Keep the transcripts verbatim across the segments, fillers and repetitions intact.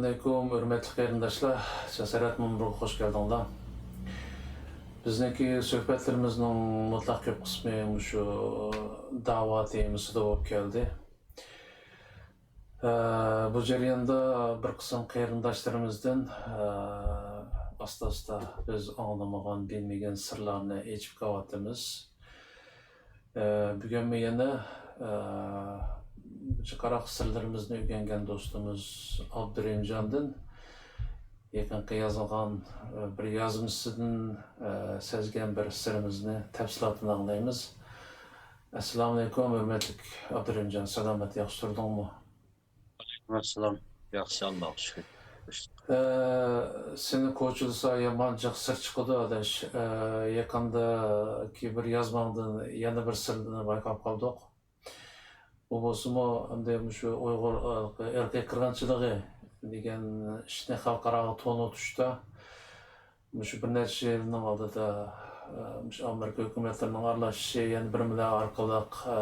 ئەسسالامۇئەلەيكۇم، ھۆرمەتلىك قېرىنداشلار، جاسارەت مۇنبىرىغا خوش كەلدىڭلار. بىزنىڭكى سۆھبەتلىرىمىزنىڭ مۇتلەق كۆپ قىسمى مۇشۇ دەۋا تېمىسىدا بولۇپ كەلدى. ئە، بۇ جەرياندا بىر قىسىم قېرىنداشلىرىمىزدىن، ئە، ئاستا-ئاستا بىز ئاڭلىمىغان، بىلمىگەن سىرلارنى ئېچىپ كېلىۋاتىمىز. ئە، بۈگۈنمۇ يەنە، ئە، جىقراق سىرلىرىمىزنى ئۆگەنگەن دوستىمىز ئابدۇرېھىمجاندىن يېقىنقى يازغان، ئە، بىر يازمىسىدىن، ئە، سەزگەن بىر سىرىمىزنى تەپسىلاتىنى ئاڭلايمىز. ئەسسالامۇئەلەيكۇم، ھۆرمەتلىك ئابدۇرېھىمجان، سالامەت، ياخشى تۇردۇڭمۇ؟ ۋەئەلەيكۇم ئەسسالام. ياخشى، ئاللاغا شۈكۈر. ئە، سېنى كوچىلىسا يامان جىق سىر چىقىدۇ، ئاداش. ئە، يېقىندىكى بىر يازماڭدىن يەنە بىر سىرنى بايقاپ قالدۇق. ئۇ بولسىمۇ، ئەمدى مۇشۇ ئۇيغۇر، ئە، ئىرقىي قىرغىنچىلىقى دېگەن ئىشنى خەلقئاراغا تونۇتۇشتا، مۇشۇ بىر نەچچە يىلنىڭ ئالدىدا، ئە، مۇشۇ ئامېرىكا ھۆكۈمەتلىرىنىڭ ئارىلىشىشى، يەنە بىرمىلەر ئارقىلىق، ئە،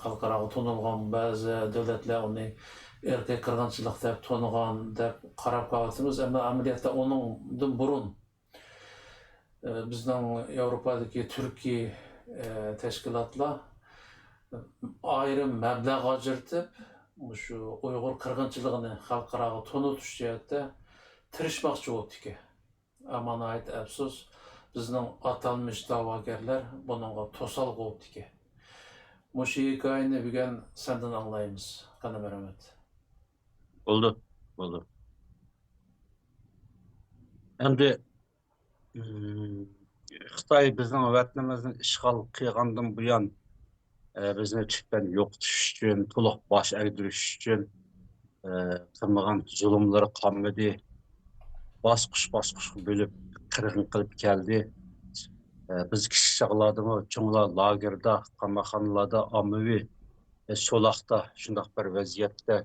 خەلقئاراغا تونۇلغان بەزى دۆلەتلەر ئۇنى ئىرقىي قىرغىنچىلىق دەپ تونۇغان دەپ قاراپ قېلىۋاتىمىز. ئەمما ئەمەلىيەتتە ئۇنىڭدىن بۇرۇن، ئە، بىزنىڭ ياۋروپادىكى تۈركىي، ئە، تەشكىلاتلار ئايرىم مەبلەغ ئاجرىتىپ، مۇشۇ ئۇيغۇر قىرغىنچىلىقىنى خەلقئاراغا تونۇتۇش جەھەتتە تىرىشماقچى بوپتىكەن. ئەمما ناھايىتى ئەپسۇس، بىزنىڭ ئاتالمىش دەۋاگەرلەر بۇنىڭغا توسالغۇ بوپتىكەن. مۇشۇ ھېكايىنى بۈگۈن سەندىن ئاڭلايمىز. قېنى، مەرھەمەت. بولدى، بولدى. ئەمدى، ئىم، خىتاي بىزنىڭ ۋەتىنىمىزنى ئىشغال قىلغاندىن بۇيان، ئە، بىزنى تۈپتىن يوقىتىش ئۈچۈن، تولۇق باش ئەگدۈرۈش ئۈچۈن، ئە، قىلمىغان زۇلۇملىرى قالمىدى. باسقۇچ-باسقۇچقا بۆلۈپ، قىرغىن قىلىپ كەلدى. ئە، بىز كىچىك چاغلاردىمۇ چوڭلار لاگېردا، قاماقخانىلاردا ئاممىۋى، ئە، سولاقتا شۇنداق بىر ۋەزىيەتتە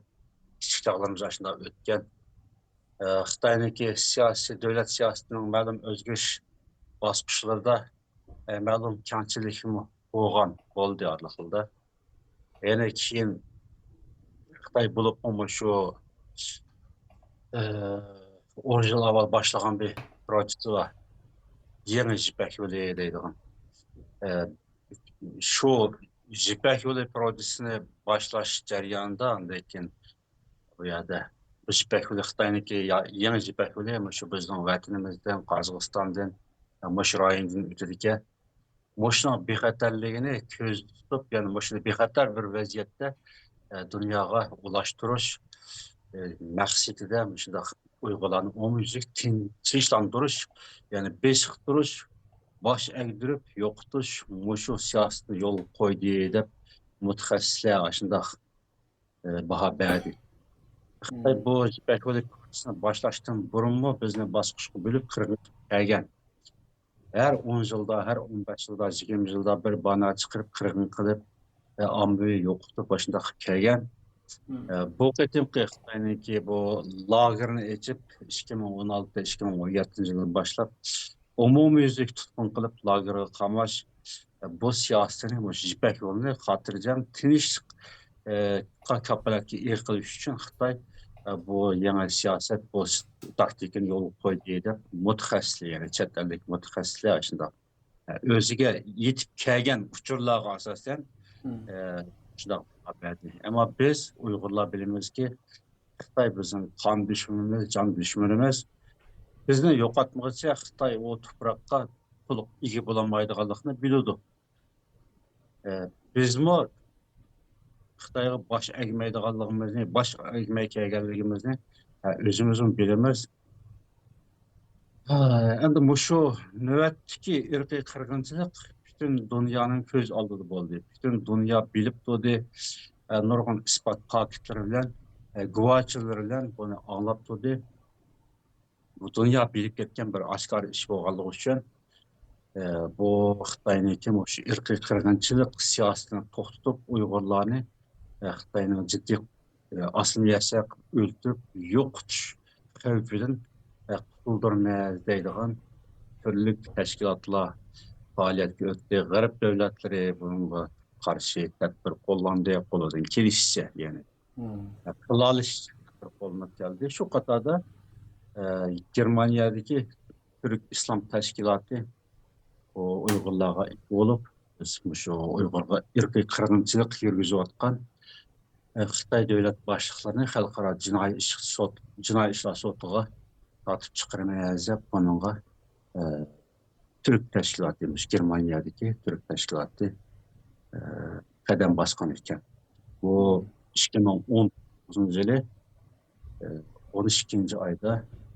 كىچىك چاغلىرىمىز ئاشۇنداق ئۆتكەن. ئە، خىتاينىڭكى سىياسىي، دۆلەت سىياسىتىنىڭ مەلۇم ئۆزگىرىش باسقۇچلىرىدا، ئە، مەلۇم كەڭچىلىكمۇ بولغان، بولدى ئارىلىقىدا. يەنە كېيىن خىتاي بولۇپمۇ مۇشۇ، ئە، ئون يىل ئاۋۋال باشلىغان بىر پروژېكتى بار. يېڭى يىپەك يولى دەيدىغان. ئە، شۇ يىپەك يولى پروژېكتىسىنى باشلاش جەريانىدا، ئاندىن كېيىن بۇ يەردە بۇ يىپەك يولى خىتاينىڭكى يا-، يېڭى يىپەك يولى مۇشۇ بىزنىڭ ۋەتىنىمىزدىن، قازاقىستاندىن، مۇشۇ رايوندىن ئۆتىدىكەن. مۇشۇنىڭ بىخەتەرلىكىنى كۆزدە تۇتۇپ، يەنى مۇشۇنى بىخەتەر بىر ۋەزىيەتتە، ئە، دۇنياغا ئۇلاشتۇرۇش، ئە، مەقسىتىدە مۇشۇنداق ئۇيغۇرلارنى ئومۇميۈزلۈك تىن-، تىنچلاندۇرۇش، يەنى بېسىقتۇرۇش، باش ئەگدۈرۈپ يوقىتىش، مۇشۇ سىياسىتىنى يولغا قويدى دەپ مۇتەخەسسىسلەر ئاشۇنداق، ئە، باھا بەردى. خىتاي بۇ يىپەك يولى پروژېكتىسىنى باشلاشتىن بۇرۇنمۇ بىزنى باسقۇچقا بۆلۈپ قىرغىن قىلىپ كەلگەن. ھەر ئون يىلدا، ھەر ئون بەش يىلدا، يىگىرمە يىلدا بىر بانەر چىقىرىپ، قىرغىن قىلىپ، ئە، ئاممىۋى يوقىتىپ، ئاشۇنداق قىلىپ كەلگەن. ئە، بۇ قېتىمقى خىتاينىڭكى بۇ لاگېرنى ئېچىپ، ئىككى مىڭ ئون ئالتە، ئىككى مىڭ ئون يەتتىنچى يىلدىن باشلاپ ئومۇميۈزلۈك تۇتقۇن قىلىپ، لاگېرغا قاماش، ئە، بۇ سىياسىتىنى مۇشۇ يىپەك يولىنى خاتىرجەم، تىنچلىق، ئە، كاپالەتكە ئىگە قىلىش ئۈچۈن خىتاي، ئە، بۇ يېڭى سىياسەت، بۇ تاكتىكىنى يولغا قويدى دەپ مۇتەخەسسىسلەر، يەنى چەت ئەلدىكى مۇتەخەسسىسلەر شۇنداق، ئۆزىگە يېتىپ كەلگەن ئۇچۇرلارغا ئاساسەن، ئە، شۇنداق باھا بەردى. ئەمما بىز ئۇيغۇرلار بىلىمىزكى، خىتاي بىزنىڭ قان دۈشمىنىمىز، جان دۈشمىنىمىز. بىزنى يوقاتمىغۇچە خىتاي ئۇ تۇپراققا تولۇق ئىگە بولالمايدىغانلىقىنى بىلىدۇ. ئە، بىزمۇ خىتايغا باش ئەگمەيدىغانلىقىمىزنى، باش ئەگمەي كەلگەنلىكىمىزنى، ئە، ئۆزىمىزمۇ بىلىمىز. ئە، ئەمدى مۇشۇ نۆۋەتتىكى ئىرقىي قىرغىنچىلىق پۈتۈن دۇنيانىڭ كۆز ئالدىدا بولدى. پۈتۈن دۇنيا بىلىپ تۇردى. ئە، نۇرغۇن ئىسپات پاكىتلىرى بىلەن، ئە، گۇۋاچىلىرى بىلەن بۇنى ئاڭلاپ تۇردى. بۇ دۇنيا بىلىپ كەتكەن بىر ئاشكارا ئىش بولغانلىقى ئۈچۈن، ئە، بۇ خىتاينىڭكى مۇشۇ ئىرقىي قىرغىنچىلىق سىياسىتىنى توختىتىپ، ئۇيغۇرلارنى، ئە، خىتاينىڭ جىددىي، ئە، ئاسسىمىلياتسىيە قىلىپ ئۆلتۈرۈپ يوقىتىش خەۋپىدىن، ئە، قۇتۇلدۇرىمىز دەيدىغان تۈرلۈك تەشكىلاتلار پائالىيەتكە ئۆتتى. غەرب دۆلەتلىرى بۇنىڭغا قارشى تەدبىر قوللاندى، قولىدىن كېلىشىچە، يەنى. قىلالىش-، قوللىنىپ كەلدى. شۇ قاتاردا، ئە، گېرمانىيەدىكى تۈرك ئىسلام تەشكىلاتى ئۇ ئۇيغۇرلارغا ئىگە بولۇپ، بىز مۇشۇ ئۇيغۇرغا ئىرقىي قىرغىنچىلىق يۈرگۈزۈۋاتقان، ئە، خىتاي دۆلەت باشلىقلىرىنى خەلقئارا جىنايى ئىش سوت، جىنايى ئىشلار سوتىغا تارتىپ چىقىرىمىز دەپ بۇنىڭغا، ئە، تۈرك تەشكىلاتى، مۇشۇ گېرمانىيەدىكى تۈرك تەشكىلاتى، ئە، قەدەم باسقان ئىكەن. بۇ ئىككى مىڭ ئون توققۇزىنچى يىلى، ئە، ئون ئىككىنچى ئايدا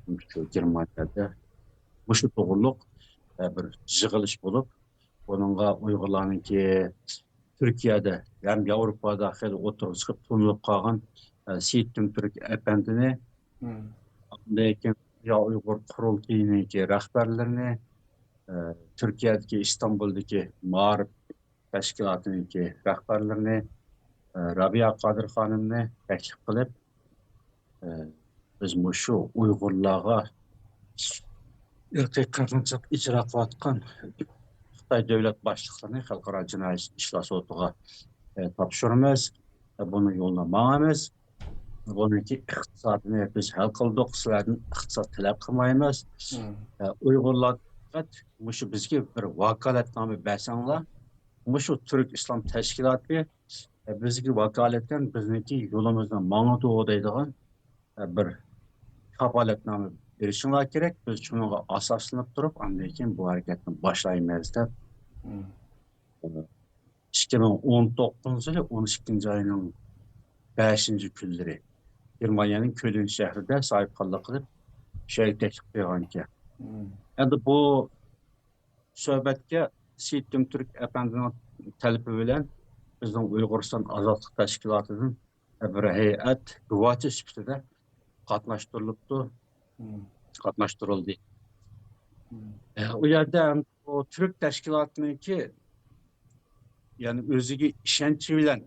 مۇشۇ گېرمانىيەدە مۇشۇ توغرۇلۇق، ئە، بىر يىغىلىش بولۇپ، بۇنىڭغا ئۇيغۇرلارنىڭكى تۈركىيەدە ھەم ياۋروپادا خېلى ئوتتۇرىغا چىقىپ تونۇلۇپ قالغان، ئە، سېيىت تۈمتۈرك ئەپەندىنى، ئاندىن كېيىن دۇنيا ئۇيغۇر قۇرۇلتىيىنىڭكى رەھبەرلىرىنى، ئە، تۈركىيەدىكى ئىستانبۇلدىكى مائارىپ تەشكىلاتىنىڭكى رەھبەرلىرىنى، ئە، رابىيە قادىر خانىمنى تەكلىپ قىلىپ، ئە، بىز مۇشۇ ئۇيغۇرلارغا ئىرقىي قىرغىنچىلىق ئىجرا قىلىۋاتقان خىتاي دۆلەت باشلىقلىرىنى خەلقئارا جىنايى ئىشلار سوتىغا، ئە، تاپشۇرىمىز. ئە، بۇنىڭ يولىدا ماڭىمىز. بۇنىڭكى ئىقتىسادىنى بىز ھەل قىلدۇق. سىلەردىن ئىقتىساد تەلەپ قىلمايمىز. ئە، ئۇيغۇرلار پەقەت مۇشۇ بىزگە بىر ۋاكالەتنامە بەرسەڭلار، مۇشۇ تۈرك ئىسلام تەشكىلاتى، ئە، بىزگە ۋاكالىتەن بىزنىڭكى يولىمىزدا ماڭىدۇ دەيدىغان، ئە، بىر كاپالەتنامە بېرىشىڭلار كېرەك. بىز شۇنىڭغا ئاساسلىنىپ تۇرۇپ، ئاندىن كېيىن بۇ ھەرىكەتنى باشلايمىز دەپ، ئىككى مىڭ ئون توققۇزىنچى يىلى ئون ئىككىنچى ئاينىڭ بەشىنچى كۈنلىرى گېرمانىيەنىڭ كۆلن شەھىرىدە ساھىبخانلىق قىلىپ، شۇ يەرگە تەكلىپ قىلغانىكەن. ئەمدى بۇ سۆھبەتكە سېيىت تۈمتۈرك ئەپەندىنىڭ تەلىپى بىلەن بىزنىڭ ئۇيغۇرىستان ئازادلىق تەشكىلاتىدىن بىر ھەيئەت گۇۋاچى سۈپىتىدە قاتناشتۇرۇلۇپتۇ، قاتناشتۇرۇلدى. ئە، ئۇ يەردە ھەم بۇ تۈرك تەشكىلاتىنىڭكى، يەنى ئۆزىگە ئىشەنچى بىلەن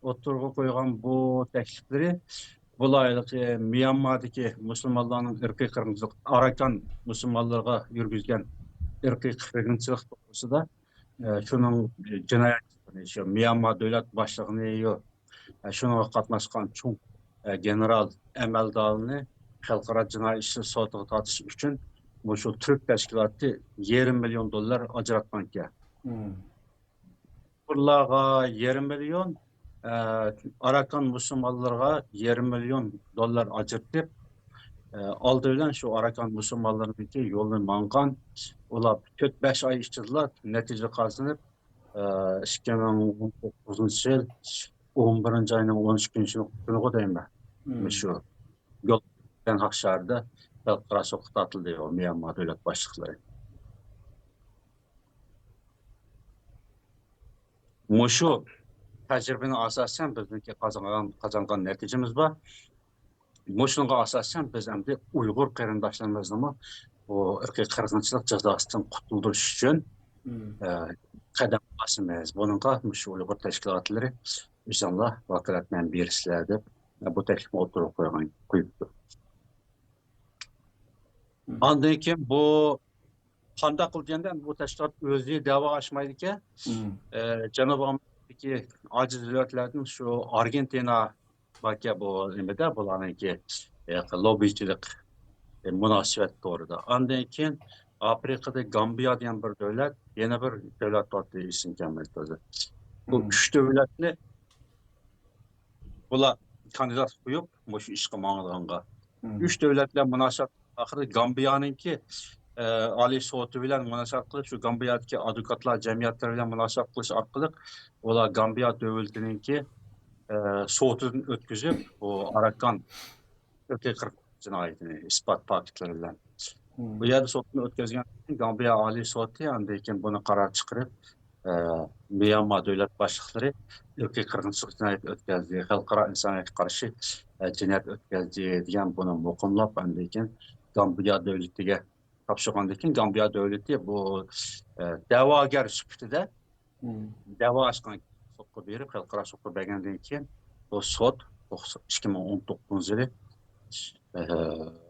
ئوتتۇرىغا قويغان بۇ تەكلىپلىرى، بۇ لايىھىلىقى ميانمادىكى مۇسۇلمانلارنىڭ ئىرقىي قىرغىنچىلىق، ئاراكان مۇسۇلمانلىرىغا يۈرگۈزگەن ئىرقىي قىرغىنچىلىق توغرىسىدا، ئە، شۇنىڭ جىنايەتچىسىنى، شۇ ميانما دۆلەت باشلىقىنى، يو-، ئە، شۇنىڭغا قاتناشقان چوڭ، ئە، گېنېرال ئەمەلدارنى خەلقئارا جىنايى ئىشلار سوتىغا تارتىش ئۈچۈن مۇشۇ تۈرك تەشكىلاتى يېرىم مىليون دوللار ئاجراتقانىكەن. ئۇيغۇرلارغا يېرىم مىليون، ئە، ئاراكان مۇسۇلمانلىرىغا يېرىم مىليون دوللار ئاجرىتىپ، ئە، ئالدى بىلەن شۇ ئاراكان مۇسۇلمانلىرىنىڭكى يولىنى ماڭغان، ئۇلار تۆت، بەش ئاي ئىچىدىلا نەتىجە قازىنىپ، ئىككى مىڭ ئون توققۇزىنچى يىل ئون بىرىنچى ئاينىڭ ئون ئىككىنچى كۈنىغۇ دەيمەن. مۇشۇ يول دەنھاق شەھىرىدە خەلقئارا سوتقا تارتىلدى، ئۇ ميانما دۆلەت باشلىقلىرى. مۇشۇ تەجرىبىنى ئاساسەن بىزنىڭكى قازانغان، قازانغان نەتىجىمىز بار. مۇشۇنىڭغا ئاساسەن بىز ئەمدى ئۇيغۇر قېرىنداشلىرىمىزنىمۇ بۇ ئىرقىي قىرغىنچىلىق جازاسىدىن قۇتۇلدۇرۇش ئۈچۈن، ئە، قەدەم باسىمىز. بۇنىڭغا مۇشۇ ئۇيغۇر تەشكىلاتلىرى ئۆزۈڭلار ۋاكالەتنامە بېرىسىلەر دەپ، ئە، بۇ تەكلىپنى ئوتتۇرىغا قويغان، قويۇپتۇ. ئاندىن كېيىن بۇ قانداق قىلدى دېگەندە، بۇ تەشكىلات ئۆزى دەۋا ئاچمايدىكەن. ئە، جەنۇبىي ئامېرىكىدىكى ئاجىز دۆلەتلەردىن شۇ ئارگېنتىنا باركەن بۇ نېمىدە، بۇلارنىڭكى، ئە، لوببىچىلىق، ئە، مۇناسىۋەت تورىدا. ئاندىن كېيىن ئافرىقىدا گامبىيا دېگەن بىر دۆلەت، يەنە بىر دۆلەت بارتى، ئېسىمگە كەلمەيدۇ ھازىر. بۇ ئۈچ دۆلەتنى بۇلار كاندىدات قويۇپ، مۇشۇ ئىشقا ماڭىدىغانغا. ئۈچ دۆلەت بىلەن مۇناسىۋەت، ئاخىرى گامبىيانىڭكى، ئە، ئالىي سوتى بىلەن مۇناسىۋەت قىلىپ، شۇ گامبىيادىكى ئادۋوكاتلار جەمئىيەتلىرى بىلەن مۇناسىۋەت قىلىش ئارقىلىق، ئۇلار گامبىيا دۆلىتىنىڭكى، ئە، سوتىدىن ئۆتكۈزۈپ، بۇ ئاراكان ئىرقىي قىرغىنچىلىق جىنايىتىنى ئىسپات پاكىتلىرى بىلەن. بۇ يەردە سوتنى ئۆتكۈزگەندىن كېيىن، گامبىيا ئالىي سوتى ئاندىن كېيىن بۇنى قارار چىقىرىپ، ئە، ميانما دۆلەت باشلىقلىرى ئىرقىي قىرغىنچىلىق جىنايىتى ئۆتكەزدى، خەلقئارا ئىنسانىيەتكە قارشى، ئە، جىنايەت ئۆتكەزدى دېگەن بۇنى مۇقىملاپ، ئاندىن كېيىن گامبىيا دۆلىتىگە تاپشۇرغاندىن كېيىن، گامبىيا دۆلىتى بۇ، ئە، دەۋاگەر سۈپىتىدە دەۋا ئاچقان، سوتقا بېرىپ، خەلقئارا سوتقا بەرگەندىن كېيىن، بۇ سوت توقسان، ئىككى مىڭ ئون توققۇزىنچى يىلى، ئە،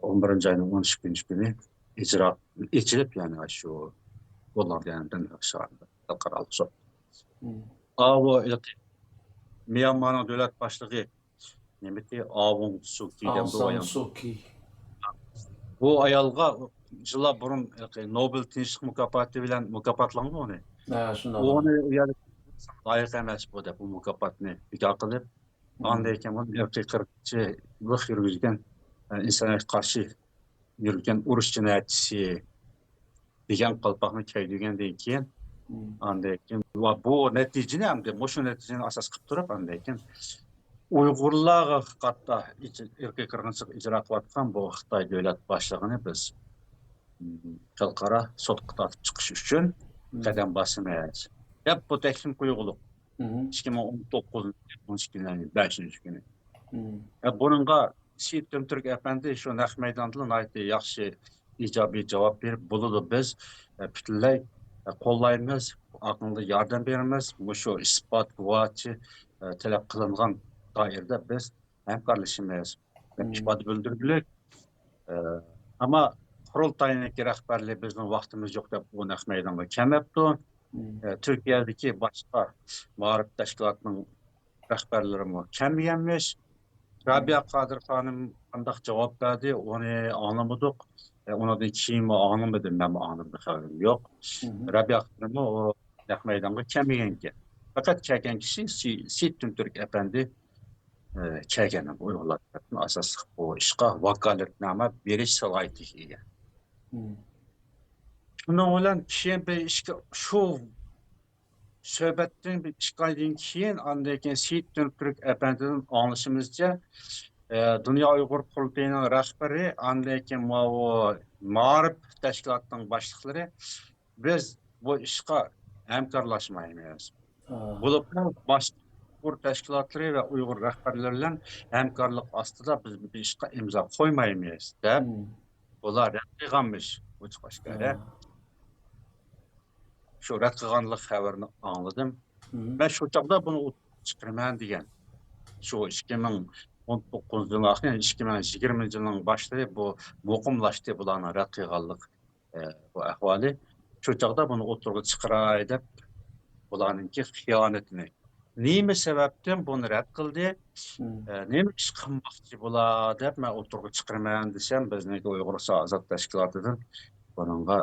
ئون بىرىنچى ئاينىڭ ئون ئىككىنچى كۈنى ئىجرا ئېچىلىپ، يەنى شۇ گوللاندىيەنىڭ دەنھاق شەھىرىدە خەلقئارالىق سوت. ئاۋۇ ميانمانىڭ دۆلەت باشلىقى نېمىتى، ئاۋۇڭ سۇكى دەمدۇ ئايال. سۇكى. بۇ ئايالغا يىللار بۇرۇن نوبېل تىنچلىق مۇكاپاتى بىلەن مۇكاپاتلانغان ئۇنى. ھە، شۇنداق. ئۇنى ئۇ يەردە لايىق ئەمەس بۇ دەپ، بۇ مۇكاپاتنى بىكار قىلىپ، ئاندىن كېيىن بۇنى ئىرقىي قىرغىنچىلىق يۈرگۈزگەن، ئىنسانىيەتكە قارشى يۈرگەن ئۇرۇش جىنايەتچىسى دېگەن قالپاقنى كىيدۈرگەندىن كېيىن، ئاندىن كېيىن ۋە بۇ نەتىجىنى، ئەمدى مۇشۇ نەتىجىنى ئاساس قىلىپ تۇرۇپ، ئاندىن كېيىن ئۇيغۇرلارغا قارىتا ئىرقىي قىرغىنچىلىق ئىجرا قىلىۋاتقان بۇ خىتاي دۆلەت باشلىقىنى بىز خەلقئارا سوتقا تارتىپ چىقىش ئۈچۈن قەدەم باسىمىز دەپ بۇ تەكلىپنى قويغۇلۇق. ئىككى مىڭ ئون توققۇزىنچى يىل ئون ئىككىنچى ئاينىڭ بەشىنچى كۈنى. بۇنىڭغا سېيىت تۈنتۈرك ئەپەندى شۇ نەق مەيداندا ناھايىتى ياخشى، ئىجابىي جاۋاب بېرىپ، بولىدۇ، بىز پۈتۈنلەي قوللايمىز، ئاقىلغا ياردەم بېرىمىز، مۇشۇ ئىسپات، گۇۋاھچى تەلەپ قىلىنغان دائىرىدە بىز ھەمكارلىشىمىز دەپ ئىپادە بىلدۈردۇق. ئەمما قۇرۇلتاينىڭكى رەھبەرلىرى بىزنىڭ ۋاقتىمىز يوق دەپ ئۇ نەق مەيدانغا كەلمەپتۇ. تۈركىيەدىكى باشقا مائارىپ تەشكىلاتىنىڭ رەھبەرلىرىمۇ كەلمىگەنمىش. رابىيە قادىر خانىم قانداق جاۋاب بەردى، ئۇنى ئاڭلىمىدۇق. ئۇنىڭدىن كېيىنمۇ ئاڭلىمىدىم، مەنمۇ ئاڭلىمىدىم، خەۋىرىم يوق. رابىيە خانىممۇ ئۇ نەق مەيدانغا كەلمىگەنىكەن. پەقەت كەلگەن كىشى سېيىت تۈنتۈرك ئەپەندى كەلگەن ئۇيغۇرلار تەرىپىدىن ئاساسلىق بۇ ئىشقا ۋاكالەتنامە بېرىش سالاھىيىتىگە ئىگە. شۇنىڭ بىلەن كېيىن بىر ئىشقا شۇ سۆھبەتتىن بىر ئىككى ئايدىن كېيىن، ئاندىن كېيىن سېيىت تۈنتۈرك ئەپەندىدىن ئاڭلىشىمىزچە، دۇنيا ئۇيغۇر قۇرۇلتىيىنىڭ رەھبىرى، ئاندىن كېيىن ماۋۇ مائارىپ تەشكىلاتىنىڭ باشلىقلىرى، بىز بۇ ئىشقا ھەمكارلاشمايمىز. بولۇپمۇ باشقا ئۇيغۇر تەشكىلاتلىرى ۋە ئۇيغۇر رەھبەرلىرى بىلەن ھەمكارلىق ئاستىدا بىز بۇ ئىشقا ئىمزا قويمايمىز دەپ، بۇلار رەت قىلغانمىش ئوچۇق ئاشكارا. شۇ رەت قىلغانلىق خەۋىرىنى ئاڭلىدىم. مەن شۇ چاغدا بۇنى ئوتتۇرىغا چىقىرىمەن دېگەن. شۇ ئىككى مىڭ ئون توققۇزىنچى يىلنىڭ ئاخىرى، ئىككى مىڭ يىگىرمىنچى يىلنىڭ باشلىرى بۇ مۇقىملاشتى، بۇلارنىڭ رەت قىلغانلىق بۇ ئەھۋالى. شۇ چاغدا بۇنى ئوتتۇرىغا چىقىراي دەپ، بۇلارنىڭكى خىيانىتىنى، نېمە سەۋەبتىن بۇنى رەت قىلدى، نېمە ئىش قىلماقچى بۇلار دەپ مەن ئوتتۇرىغا چىقىرىمەن دېسەم، بىزنىڭكى ئۇيغۇرىستان ئازاد تەشكىلاتىدىن بۇنىڭغا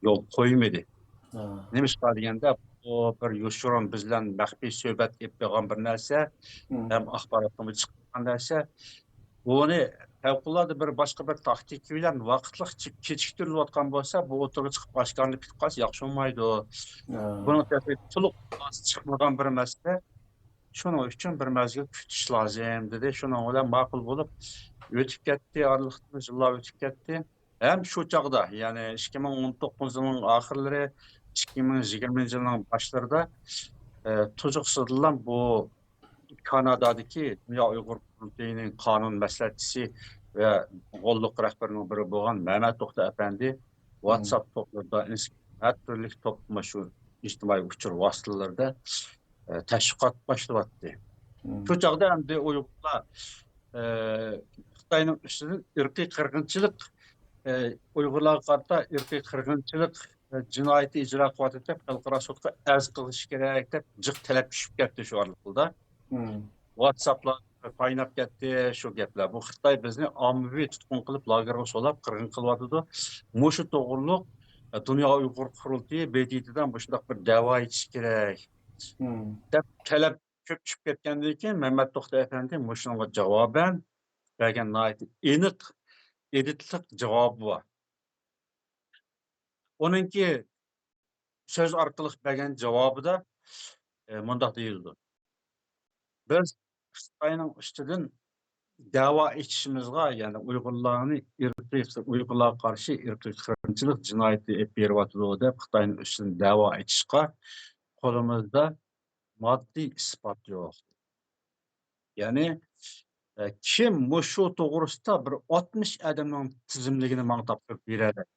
يول قويمىدى. نېمىشقا دېگەندە، بۇ بىر يوشۇرۇن بىز بىلەن مەخپىي سۆھبەت ئېلىپ بېرىلغان بىر نەرسە، ھەم ئاخباراتتىمۇ چىققان نەرسە. بۇنى پەۋقۇلئاددە بىر باشقا بىر تاكتىكا بىلەن ۋاقىتلىق چىپ-، كېچىكتۈرۈلۈۋاتقان بولسا، بۇ ئوتتۇرىغا چىقىپ ئاشكارىلىنىپ كېتىپ قالسا ياخشى بولمايدۇ. بۇنىڭ تېخى تولۇق خۇلاسىسى چىقمىغان بىر مەسىلە. شۇنىڭ ئۈچۈن بىر مەزگىل كۈتۈش لازىم، دېدى. شۇنىڭ بىلەن ماقۇل بولۇپ ئۆتۈپ كەتتى، ئارىلىقتىن يىللار ئۆتۈپ كەتتى. ھەم شۇ چاغدا، يەنى ئىككى مىڭ ئون توققۇزىنچى يىلنىڭ ئاخىرلىرى، ئىككى مىڭ يىگىرمىنچى يىلنىڭ باشلىرىدا، ئە، تۇيۇقسىزلا بۇ كانادادىكى دۇنيا ئۇيغۇر قۇرۇلتىيىنىڭ قانۇن مەسلىھەتچىسى ۋە غوللۇق رەھبىرىنىڭ بىرى بولغان مەمەت توختى ئەپەندى ۋاتساپ توپلىرىدا، ئىنس-، ھەر تۈرلۈك توپ-، مۇشۇ ئىجتىمائىي ئۇچۇر ۋاسىتىلىرىدە، ئە، تەشۋىقات باشلىۋاتتى. شۇ چاغدا ئەمدى ئۇيغۇرلار، ئە، خىتاينىڭ ئۈستىدىن ئىرقىي قىرغىنچىلىق، ئە، ئۇيغۇرلارغا قارىتا ئىرقىي قىرغىنچىلىق، ئە، جىنايىتى ئىجرا قىلىۋاتىدۇ دەپ خەلقئارا سوتقا ئەرز قىلىشى كېرەك دەپ جىق تەلەپ چۈشۈپ كەتتى شۇ ئارىلىقتا. ۋاتساپلار قايناپ كەتتى شۇ گەپلەر. بۇ خىتاي بىزنى ئاممىۋى تۇتقۇن قىلىپ، لاگېرغا سولاپ قىرغىن قىلىۋاتىدۇ. مۇشۇ توغرۇلۇق، ئە، دۇنيا ئۇيغۇر قۇرۇلتىيى ب د ت دا مۇشۇنداق بىر دەۋا ئېچىش كېرەك دەپ تەلەپ كۆپ چۈشۈپ كەتكەندىن كېيىن، مەمەت توختى ئەپەندى مۇشۇنىڭغا جاۋابەن بەرگەن ناھايىتى ئېنىق، ئېدىتلىق جاۋابى بار. ئۇنىڭكى سۆز ئارقىلىق بەرگەن جاۋابىدا، ئە، مۇنداق دېيىلىدۇ: «بىز خىتاينىڭ ئۈستىدىن دەۋا ئېچىشىمىزغا، يەنى ئۇيغۇرلارنى ئىرقىي، ئۇيغۇرلارغا قارشى ئىرقىي قىرغىنچىلىق جىنايىتى ئېلىپ بېرىۋاتىدۇ دەپ خىتاينىڭ ئۈستىدىن دەۋا ئېچىشقا قولىمىزدا ماددىي ئىسپات يوق.» يەنى، ئە، كىم مۇشۇ توغرىسىدا بىر ئاتمىش ئادەمنىڭ تىزىملىكىنى ماڭا تاپشۇرۇپ بېرەلەيدۇ؟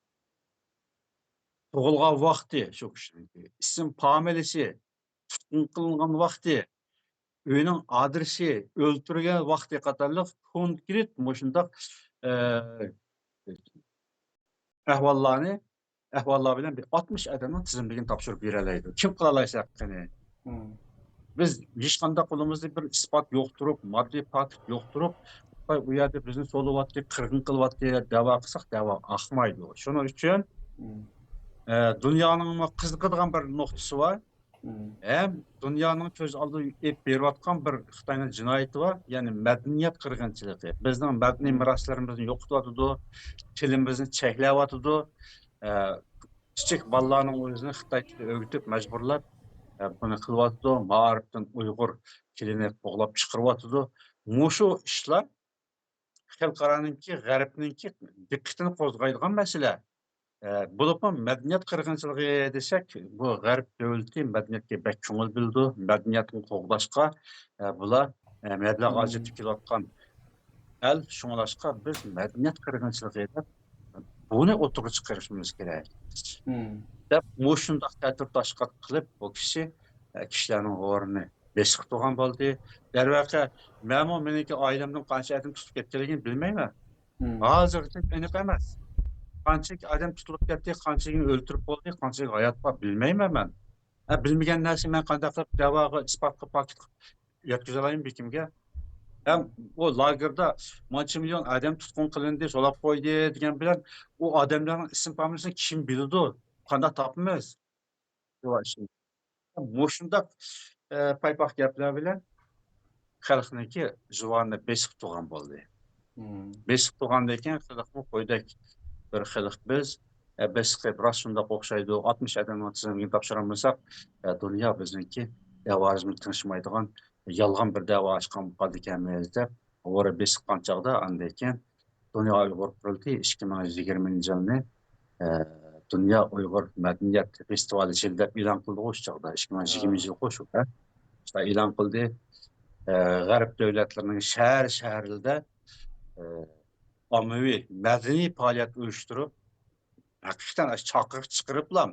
تۇغۇلغان ۋاقتى شۇ كىشىنىڭكى، ئىسىم فامىلىسى، تۇتقۇن قىلىنغان ۋاقتى، ئۆينىڭ ئادرېسى، ئۆلتۈرگەن ۋاقتى قاتارلىق كونكرېت مۇشۇنداق، ئە، ئەھۋاللارنى، ئەھۋاللار بىلەن بىر ئاتمىش ئادەمنىڭ تىزىملىكىنى تاپشۇرۇپ بېرەلەيدۇ. كىم قىلالايسەن قېنى؟ بىز ھېچقانداق قولىمىزدا بىر ئىسپات يوقتۇرۇپ، ماددىي پاكىت يوقتۇرۇپ، خىتاي ئۇ يەردە بىزنى سولىۋاتتى، قىرغىن قىلىۋاتتى دەپ دەۋا قىلساق، دەۋا ئاقمايدۇ. شۇنىڭ ئۈچۈن، ئە، دۇنيانىڭمۇ قىزىقىدىغان بىر نۇقتىسى بار. ھەم دۇنيانىڭ كۆز ئالدىدا ئېلىپ بېرىۋاتقان بىر خىتاينىڭ جىنايىتى بار، يەنى مەدەنىيەت قىرغىنچىلىقى. بىزنىڭ مەدەنىي مىراسلىرىمىزنى يوقىتىۋاتىدۇ، تىلىمىزنى چەكلەۋاتىدۇ. ئە، كىچىك بالىلارنىڭ ئۆزىنى خىتاي تىلى ئۆگىتىپ مەجبۇرلاپ، ئە، بۇنى قىلىۋاتىدۇ، مائارىپتىن ئۇيغۇر تىلىنى قوغلاپ چىقىرىۋاتىدۇ. مۇشۇ ئىشلار خەلقئارانىڭكى، غەربنىڭكى دىققىتىنى قوزغايدىغان مەسىلە. ئە، بولۇپمۇ مەدەنىيەت قىرغىنچىلىقى دېسەك، بۇ غەرب دۆلىتى مەدەنىيەتكە بەك كۆڭۈل بۆلىدۇ. مەدەنىيەتنى قوغداشقا، ئە، بۇلار، ئە، مەبلەغ ئاجرىتىپ كېلىۋاتقان ئەل. شۇڭلاشقا بىز مەدەنىيەت قىرغىنچىلىقى دەپ بۇنى ئوتتۇرىغا چىقىرىشىمىز كېرەك، دەپ مۇشۇنداق تەتۈر تاشقاق قىلىپ، بۇ كىشى، ئە، كىشىلەرنىڭ غورىنى بېسىقتۇرغان بولدى. دەرۋەقە، مەنمۇ مېنىڭكى ئائىلەمدىن قانچە ئادەم تۇتۇپ كەتكەنلىكىنى بىلمەيمەن. ھازىرغىچە ئېنىق ئەمەس. قانچىلىك ئادەم تۇتۇلۇپ كەتتى، قانچىلىكىنى ئۆلتۈرۈپ بولدى، قانچىلىك ھايات بار، بىلمەيمەن مەن. ھە، بىلمىگەن نەرسىنى مەن قانداق قىلىپ دەۋاغا، ئىسپاتقا، پاكىتقا يەتكۈزەلايمەن بېكىمگە؟ ھەم ئۇ لاگېردا مانچە مىليون ئادەم تۇتقۇن قىلىندى، سولاپ قويدى دېگەن بىلەن ئۇ ئادەملەرنىڭ ئىسىم فامىلىسىنى كىم بىلىدۇ؟ قانداق تاپىمىز؟ مۇشۇنداق، ئە، پايپاق گەپلەر بىلەن خەلقنىڭكى زۇۋانىنى بېسىپ تۇرغان بولدى. بېسىپ تۇرغاندىن كېيىن خەلقمۇ قويدەك بىر خەلق بىز، ئە، بېسىقىپ راست شۇنداق ئوخشايدۇ، ئاتمىش ئادەمنىڭ تىزىملىكىنى تاپشۇرالمىساق، ئە، دۇنيا بىزنىڭكى دەۋامىمىزنى تىڭشىمايدىغان يالغان بىر دەۋا ئاچقان قالدىكەنمىز دەپ، غورا بېسىققان چاغدا ئاندىن كېيىن دۇنيا ئۇيغۇر قۇرۇلتىيى ئىككى مىڭ يىگىرمىنچى يىلنى، ئە، دۇنيا ئۇيغۇر مەدەنىيەت فېستىۋالى يىلى دەپ ئېلان قىلدىغۇ شۇ چاغدا، ئىككى مىڭ يىگىرمىنچى يىلغۇ شۇ، ھە؟ شۇنداق ئېلان قىلدى. ئە، غەرب دۆلەتلىرىنىڭ شەھەر، شەھەرلىرىدە، ئە، ئاممىۋى مەدەنىي پائالىيەت ئۇيۇشتۇرۇپ، ھەقىقەتەن ئاشۇ چاقىرىق چىقىرىپلا،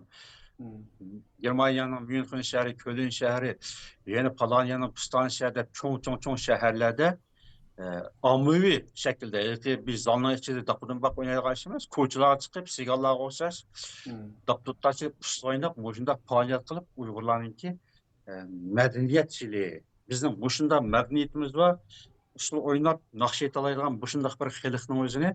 گېرمانىيەنىڭ ميۇنخېن شەھىرى، كۆلن شەھىرى، يەنە پالانىيەنىڭ پۇستان شەھىرى دەپ چوڭ، چوڭ، چوڭ شەھەرلەردە، ئە، ئاممىۋى شەكىلدە، ھېلىقى بىر زالنىڭ ئىچىدە داپپىدىن باق ئوينايدىغان ئىش ئەمەس، كوچىلارغا چىقىپ، سىگانلارغا ئوخشاش داپپىدۇتتا چېلىپ، ئۇسسۇل ئويناپ، مۇشۇنداق پائالىيەت قىلىپ، ئۇيغۇرلارنىڭكى، ئە، مەدەنىيەت يىلى، بىزنىڭ مۇشۇنداق مەدەنىيىتىمىز بار، ئۇسسۇل ئويناپ، ناخشا ئېيتالايدىغان مۇشۇنداق بىر خەلقنىڭ ئۆزىنى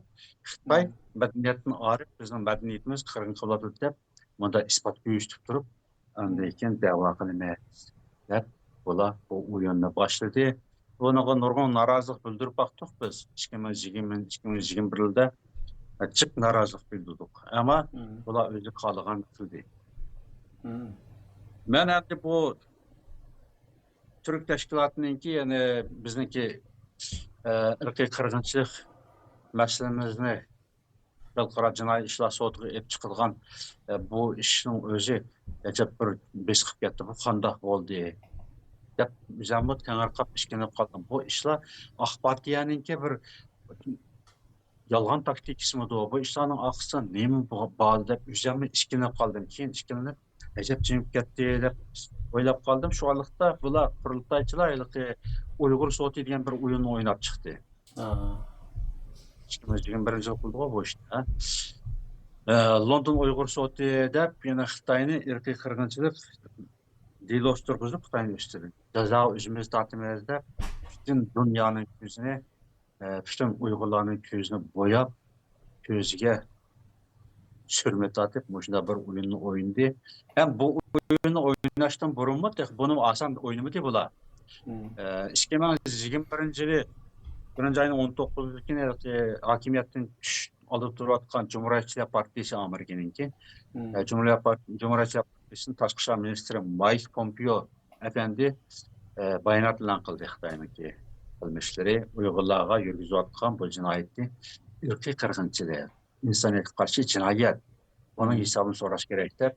خىتاي مەدەنىيەتتىن ئايرىپ، بىزنىڭ مەدەنىيىتىمىز قىرغىن قىلىۋاتىدۇ دەپ، مۇنداق ئىسپات كۆرسىتىپ تۇرۇپ، ئاندىن كېيىن دەۋا قىلىمىز دەپ، بۇلار بۇ ئويۇننى باشلىدى. بۇنىڭغا نۇرغۇن نارازىلىق بىلدۈرۈپ باقتۇق بىز. ئىككى مىڭ يىگىرمە، ئىككى مىڭ يىگىرمە بىرىنچى يىلدا جىق نارازىلىق بىلدۈردۇق. ئەمما بۇلار ئۆزى خالىغان قىلدى. مەن ئەمدى بۇ تۈرك تەشكىلاتىنىڭكى، يەنى بىزنىڭكى، ئە، ئىرقىي قىرغىنچىلىق مەسىلىمىزنى خەلقئارا جىنايى ئىشلار سوتىغا ئېلىپ چىقىدىغان، ئە، بۇ ئىشنىڭ ئۆزى ئەجەب بىر بېسىقىپ كەتتى. بۇ قانداق بولدى؟ دەپ، ئۆزۈممۇ تېڭىرقاپ، ئىككىلىنىپ قالدىم. بۇ ئىشلار ئاق پارتىيەنىڭكى بىر يالغان تاكتىكىسىمىدۇ؟ بۇ ئىشلارنىڭ ئارقىسىدا نېمە بار دەپ، ئۆزۈممۇ ئىككىلىنىپ قالدىم. كېيىن ئىككىلىنىپ، ئەجەب جىمىپ كەتتى دەپ ئويلاپ قالدىم. شۇ ئارىلىقتا بۇلار، قۇرۇلتايچىلار، ھېلىقى ئۇيغۇر سوتى دېگەن بىر ئويۇننى ئويناپ چىقتى. ئىككى مىڭ يىگىرمە بىرىنچى يىل قىلدىغۇ بۇ ئىشنى، ھە؟ ئە، لوندون ئۇيغۇر سوتى دەپ يەنە خىتاينى ئىرقىي قىرغىنچىلىق دېلوسى تۇرغۇزۇپ، خىتاينىڭ ئۈستىدىن جازاغا ئۆزىمىز تارتىمىز دەپ، پۈتۈن دۇنيانىڭ كۆزىنى، ئە، پۈتۈن ئۇيغۇرلارنىڭ كۆزىنى بوياپ، كۆزىگە سۈرمە تارتىپ، مۇشۇنداق بىر ئويۇننى ئوينىدى. ھەم بۇ ئويۇننى ئويناشتىن بۇرۇنمۇ، تېخى بۇنىمۇ ئاسان ئوينىمىدى بۇلار. ئە، ئىككى مىڭ يىگىرمە بىرىنچى يىلى بىرىنچى ئاينىڭ ئون توققۇزىنچى كۈنى ھاكىمىيەتتىن چۈش ئالدىدا تۇرۇۋاتقان جۇمھۇرىيەتچىلەر پارتىيىسى ئامېرىكىنىڭكى، ئە، جۇمھۇرىيەت پارت-، جۇمھۇرىيەتچىلەر پارتىيىسىنىڭ تاشقى ئىشلار مىنىستىرى مايك پومپېئو ئەپەندى، ئە، بايانات ئېلان قىلدى. خىتاينىڭكى قىلمىشلىرى، ئۇيغۇرلارغا يۈرگۈزۈۋاتقان بۇ جىنايىتى ئىرقىي قىرغىنچىلىق، ئىنسانىيەتكە قارشى جىنايەت. ئۇنىڭ ھېسابىنى سوراش كېرەك دەپ،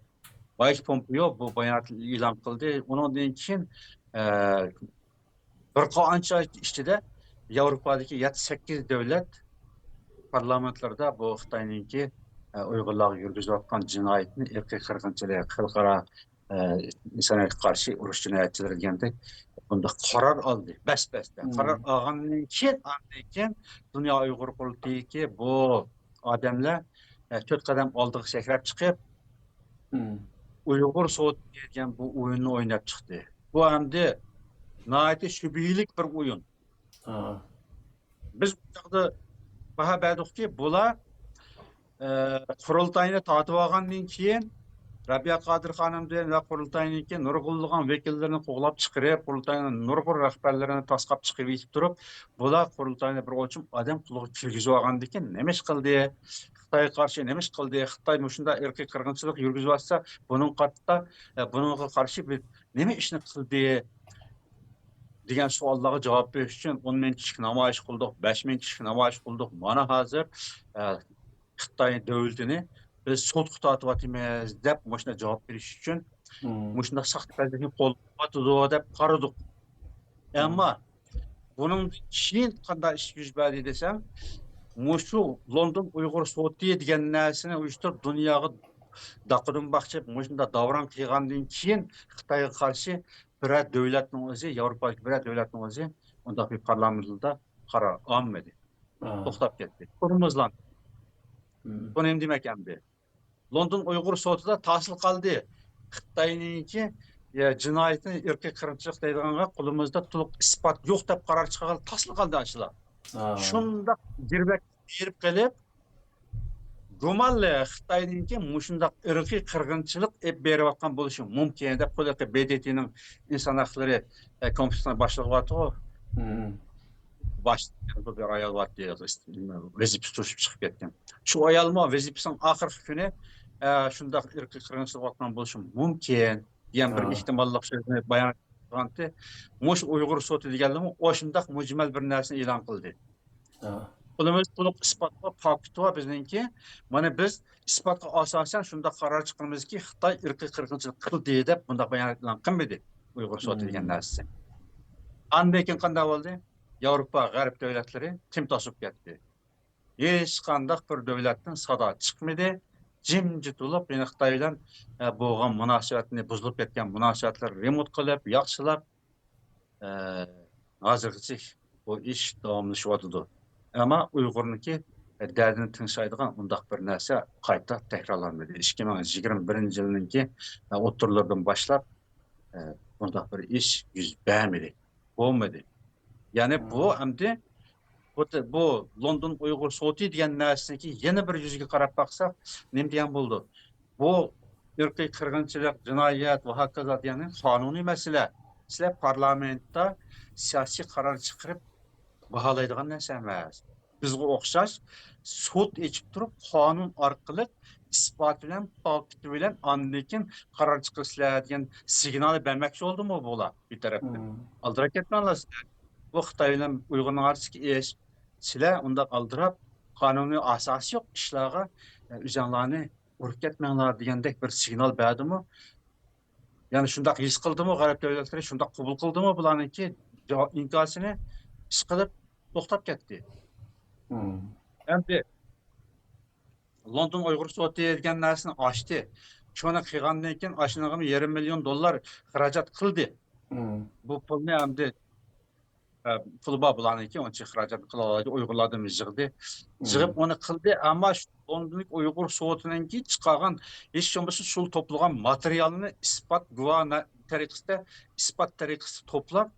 مايك پومپېئو بۇ باياناتنى ئېلان قىلدى. ئۇنىڭدىن كېيىن، ئە، بىر قانچە ئاي ئىچىدە ياۋروپادىكى يەتتە، سەككىز دۆلەت پارلامېنتلىرىدا بۇ خىتاينىڭكى، ئە، ئۇيغۇرلارغا يۈرگۈزۈۋاتقان جىنايىتىنى ئىرقىي قىرغىنچىلىق، خەلقئارا، ئە، ئىنسانىيەتكە قارشى ئۇرۇش جىنايەتچىلىرى دېگەندەك بۇنداق قارار ئالدى. بەس، بەس دەپ قارار ئالغاندىن كېيىن، ئاندىن كېيىن دۇنيا ئۇيغۇر قۇرۇلتىيىكى بۇ ئادەملەر، ئە، تۆت قەدەم ئالدىغا سەكرەپ چىقىپ، ئۇيغۇر سوتى دېگەن بۇ ئويۇننى ئويناپ چىقتى. بۇ ئەمدى ناھايىتى شۈبھىلىك بىر ئويۇن. ھا. بىز ئۇ چاغدا باھا بەردۇقكى، بۇلار، ئە، قۇرۇلتاينى تارتىۋالغاندىن كېيىن، رەبىيە قادىر خانىمدىن ۋە قۇرۇلتاينىڭكى نۇرغۇنلىغان ۋەكىللىرىنى قوغلاپ چىقىرىپ، قۇرۇلتاينىڭ نۇرغۇن رەھبەرلىرىنى تاسلاپ چىقىۋېتىپ تۇرۇپ، بۇلار قۇرۇلتاينى بىر ئوچۇم ئادەم قولىغا كىرگۈزۈۋالغاندىكىن نېمە ئىش قىلدى؟ خىتايغا قارشى نېمە ئىش قىلدى؟ خىتاي مۇشۇنداق ئىرقىي قىرغىنچىلىق يۈرگۈزۈۋاتسا، بۇنىڭغا قارىتا، ئە، بۇنىڭغا قارشى بىز نېمە ئىشنى قىلدى؟ دېگەن سوئاللارغا جاۋاب بېرىش ئۈچۈن ئون مىڭ كىشىلىك نامايىش قىلدۇق، بەش مىڭ كىشىلىك نامايىش قىلدۇق. مانا ھازىر، ئە، خىتاي دۆلىتىنى بىز سوتقا تارتىۋاتىمىز دەپ مۇشۇنداق جاۋاب بېرىش ئۈچۈن مم. مۇشۇنداق ساختىپەزلىكنى قوللىنىۋاتىدۇ دەپ قارىدۇق. ئەمما بۇنىڭدىن كېيىن قانداق ئىش يۈز بەردى دېسەڭ، مۇشۇ لوندون ئۇيغۇر سوتى دېگەن نەرسىنى ئۇيۇشتۇرۇپ، دۇنياغا داققىدىن باقچى مۇشۇنداق داۋراڭ قىلغاندىن كېيىن، خىتايغا قارشى بىرەر دۆلەتنىڭ ئۆزى، ياۋروپادىكى بىرەر دۆلەتنىڭ ئۆزى ئۇنداق بىر پارلامېنتتا قارار ئالمىدى. ھا. توختاپ كەتتى. تورمۇزلاندى. مم. بۇ نېمە دېمەك ئەمدى؟ لوندون ئۇيغۇر سوتىدا تاسلا قالدى. خىتاينىڭكى، يا، جىنايىتىنى ئىرقىي قىرغىنچىلىق دەيدىغانغا قولىمىزدا تولۇق ئىسپات يوق دەپ قارار چىقارغىلى تاسلا قالدى ئاشۇلار. ھا. شۇنداق گىرۋەك بېرىپ قېلىپ، گۇمانلىق خىتاينىڭكى مۇشۇنداق ئىرقىي قىرغىنچىلىق ئېلىپ بېرىۋاتقان بولۇشى مۇمكىن دەپ، بۇ يەردىكى ب د ت نىڭ ئىنسان ھەقلىرى، ئە، كومىتېتىنىڭ باشلىقى بارتىغۇ. مم. باش بىر ئايال بارتى، ۋەزىپىسى توشۇپ چىقىپ كەتكەن. شۇ ئايالمۇ ۋەزىپىسىنىڭ ئاخىرقى كۈنى، ئە، شۇنداق ئىرقىي قىرغىنچىلىق قىلىۋاتقان بولۇشى مۇمكىن دېگەن بىر ھا. ئېھتىماللىق سۆزنى بايان قىلغانتى. مۇشۇ ئۇيغۇر سوتى دېگەنلىرىمۇ ئاشۇنداق مۇجمەل بىر نەرسىنى ئېلان قىلدى. ھا. قولىمىزدا تولۇق ئىسپات بار، پاكىت بار بىزنىڭكى. مانا بىز ئىسپاتقا ئاساسەن شۇنداق قارار چىقىرىمىزكى، خىتاي ئىرقىي قىرغىنچىلىق قىلدى دەپ بۇنداق بايانات ئېلان قىلمىدى ئۇيغۇر سوتى دېگەن مم. نەرسىسى. ئاندىن كېيىن قانداق بولدى؟ ياۋروپا، غەرب دۆلەتلىرى تىم تاسىپ كەتتى. ھېچقانداق بىر دۆلەتتىن سادا چىقمىدى. جىمجىت بولۇپ، يەنە خىتاي بىلەن، ئە، بولغان مۇناسىۋەتنى، بۇزۇلۇپ كەتكەن مۇناسىۋەتلەرنى رېمونت قىلىپ، ياخشىلاپ، ئە، ھازىرغىچە بۇ ئىش داۋاملىشىۋاتىدۇ. ئەمما ئۇيغۇرنىڭكى دەردىنى تىڭشايدىغان ئۇنداق بىر نەرسە قايتا تەكرارلانمىدى. ئىككى مىڭ يىگىرمە بىرىنچى يىلنىڭكى ئوتتۇرىلىرىدىن باشلاپ، ئە، بۇنداق بىر ئىش يۈز بەرمىدى، بولمىدى. يەنى بۇ ئەمدى بۇ، بۇ لوندون ئۇيغۇر سوتى دېگەن نەرسىنىڭكى يەنە بىر يۈزىگە قاراپ باقساق، نېمە دېگەن بولىدۇ؟ بۇ ئىرقىي قىرغىنچىلىق، جىنايەت ۋە ھاكازا دېگەن قانۇنىي مەسىلە. سىلەر پارلامېنتتا سىياسىي قارار چىقىرىپ باھالايدىغان نەرسە ئەمەس. بىزگە ئوخشاش سوت ئېچىپ تۇرۇپ، قانۇن ئارقىلىق ئىسپات بىلەن، پاكىت بىلەن ئاندىن كېيىن قارار چىقىرىسىلەر دېگەن سىگنالنى بەرمەكچى بولدىمۇ بۇلار بىر تەرەپتىن؟ ئالدىراپ كەتمەڭلار سىلەر. بۇ خىتاي بىلەن ئۇيغۇرنىڭ ئارىسىدىكى ئىش. سىلەر ئۇنداق ئالدىراپ، قانۇنىي ئاساسى يوق ئىشلارغا، ئە، ئۆزۈڭلارنى ئۇرۇپ كەتمەڭلار دېگەندەك بىر سىگنال بەردىمۇ؟ يەنى شۇنداق ھېس قىلدىمۇ؟ غەرب دۆلەتلىرى شۇنداق قوبۇل قىلدىمۇ بۇلارنىڭكى جاۋاب ئىنكاسىنى؟ ئىشقىلىپ توختاپ كەتتى. ئەمدى لوندون ئۇيغۇر سوتى دېگەن نەرسىنى ئاچتى. شۇنى قىلغاندىن كېيىن ئاشۇنىڭغىمۇ يېرىم مىليون دوللار خىراجەت قىلدى. بۇ پۇلنى ئەمدى، ئە، پۇلى بار بۇلارنىڭكى، ئۇنچە خىراجەت قىلالايدۇ، ئۇيغۇرلاردىن يىغدى. يىغىپ ئۇنى قىلدى، ئەمما شۇ لوندوندىكى ئۇيغۇر سوتىنىڭكى چىقارغان، ھېچ بولمىسا شۇ توپلىغان ماتېرىيالنى ئىسپات، گۇۋاھ نە-، تەرىقىسىدە، ئىسپات تەرىقىسىدە توپلاپ،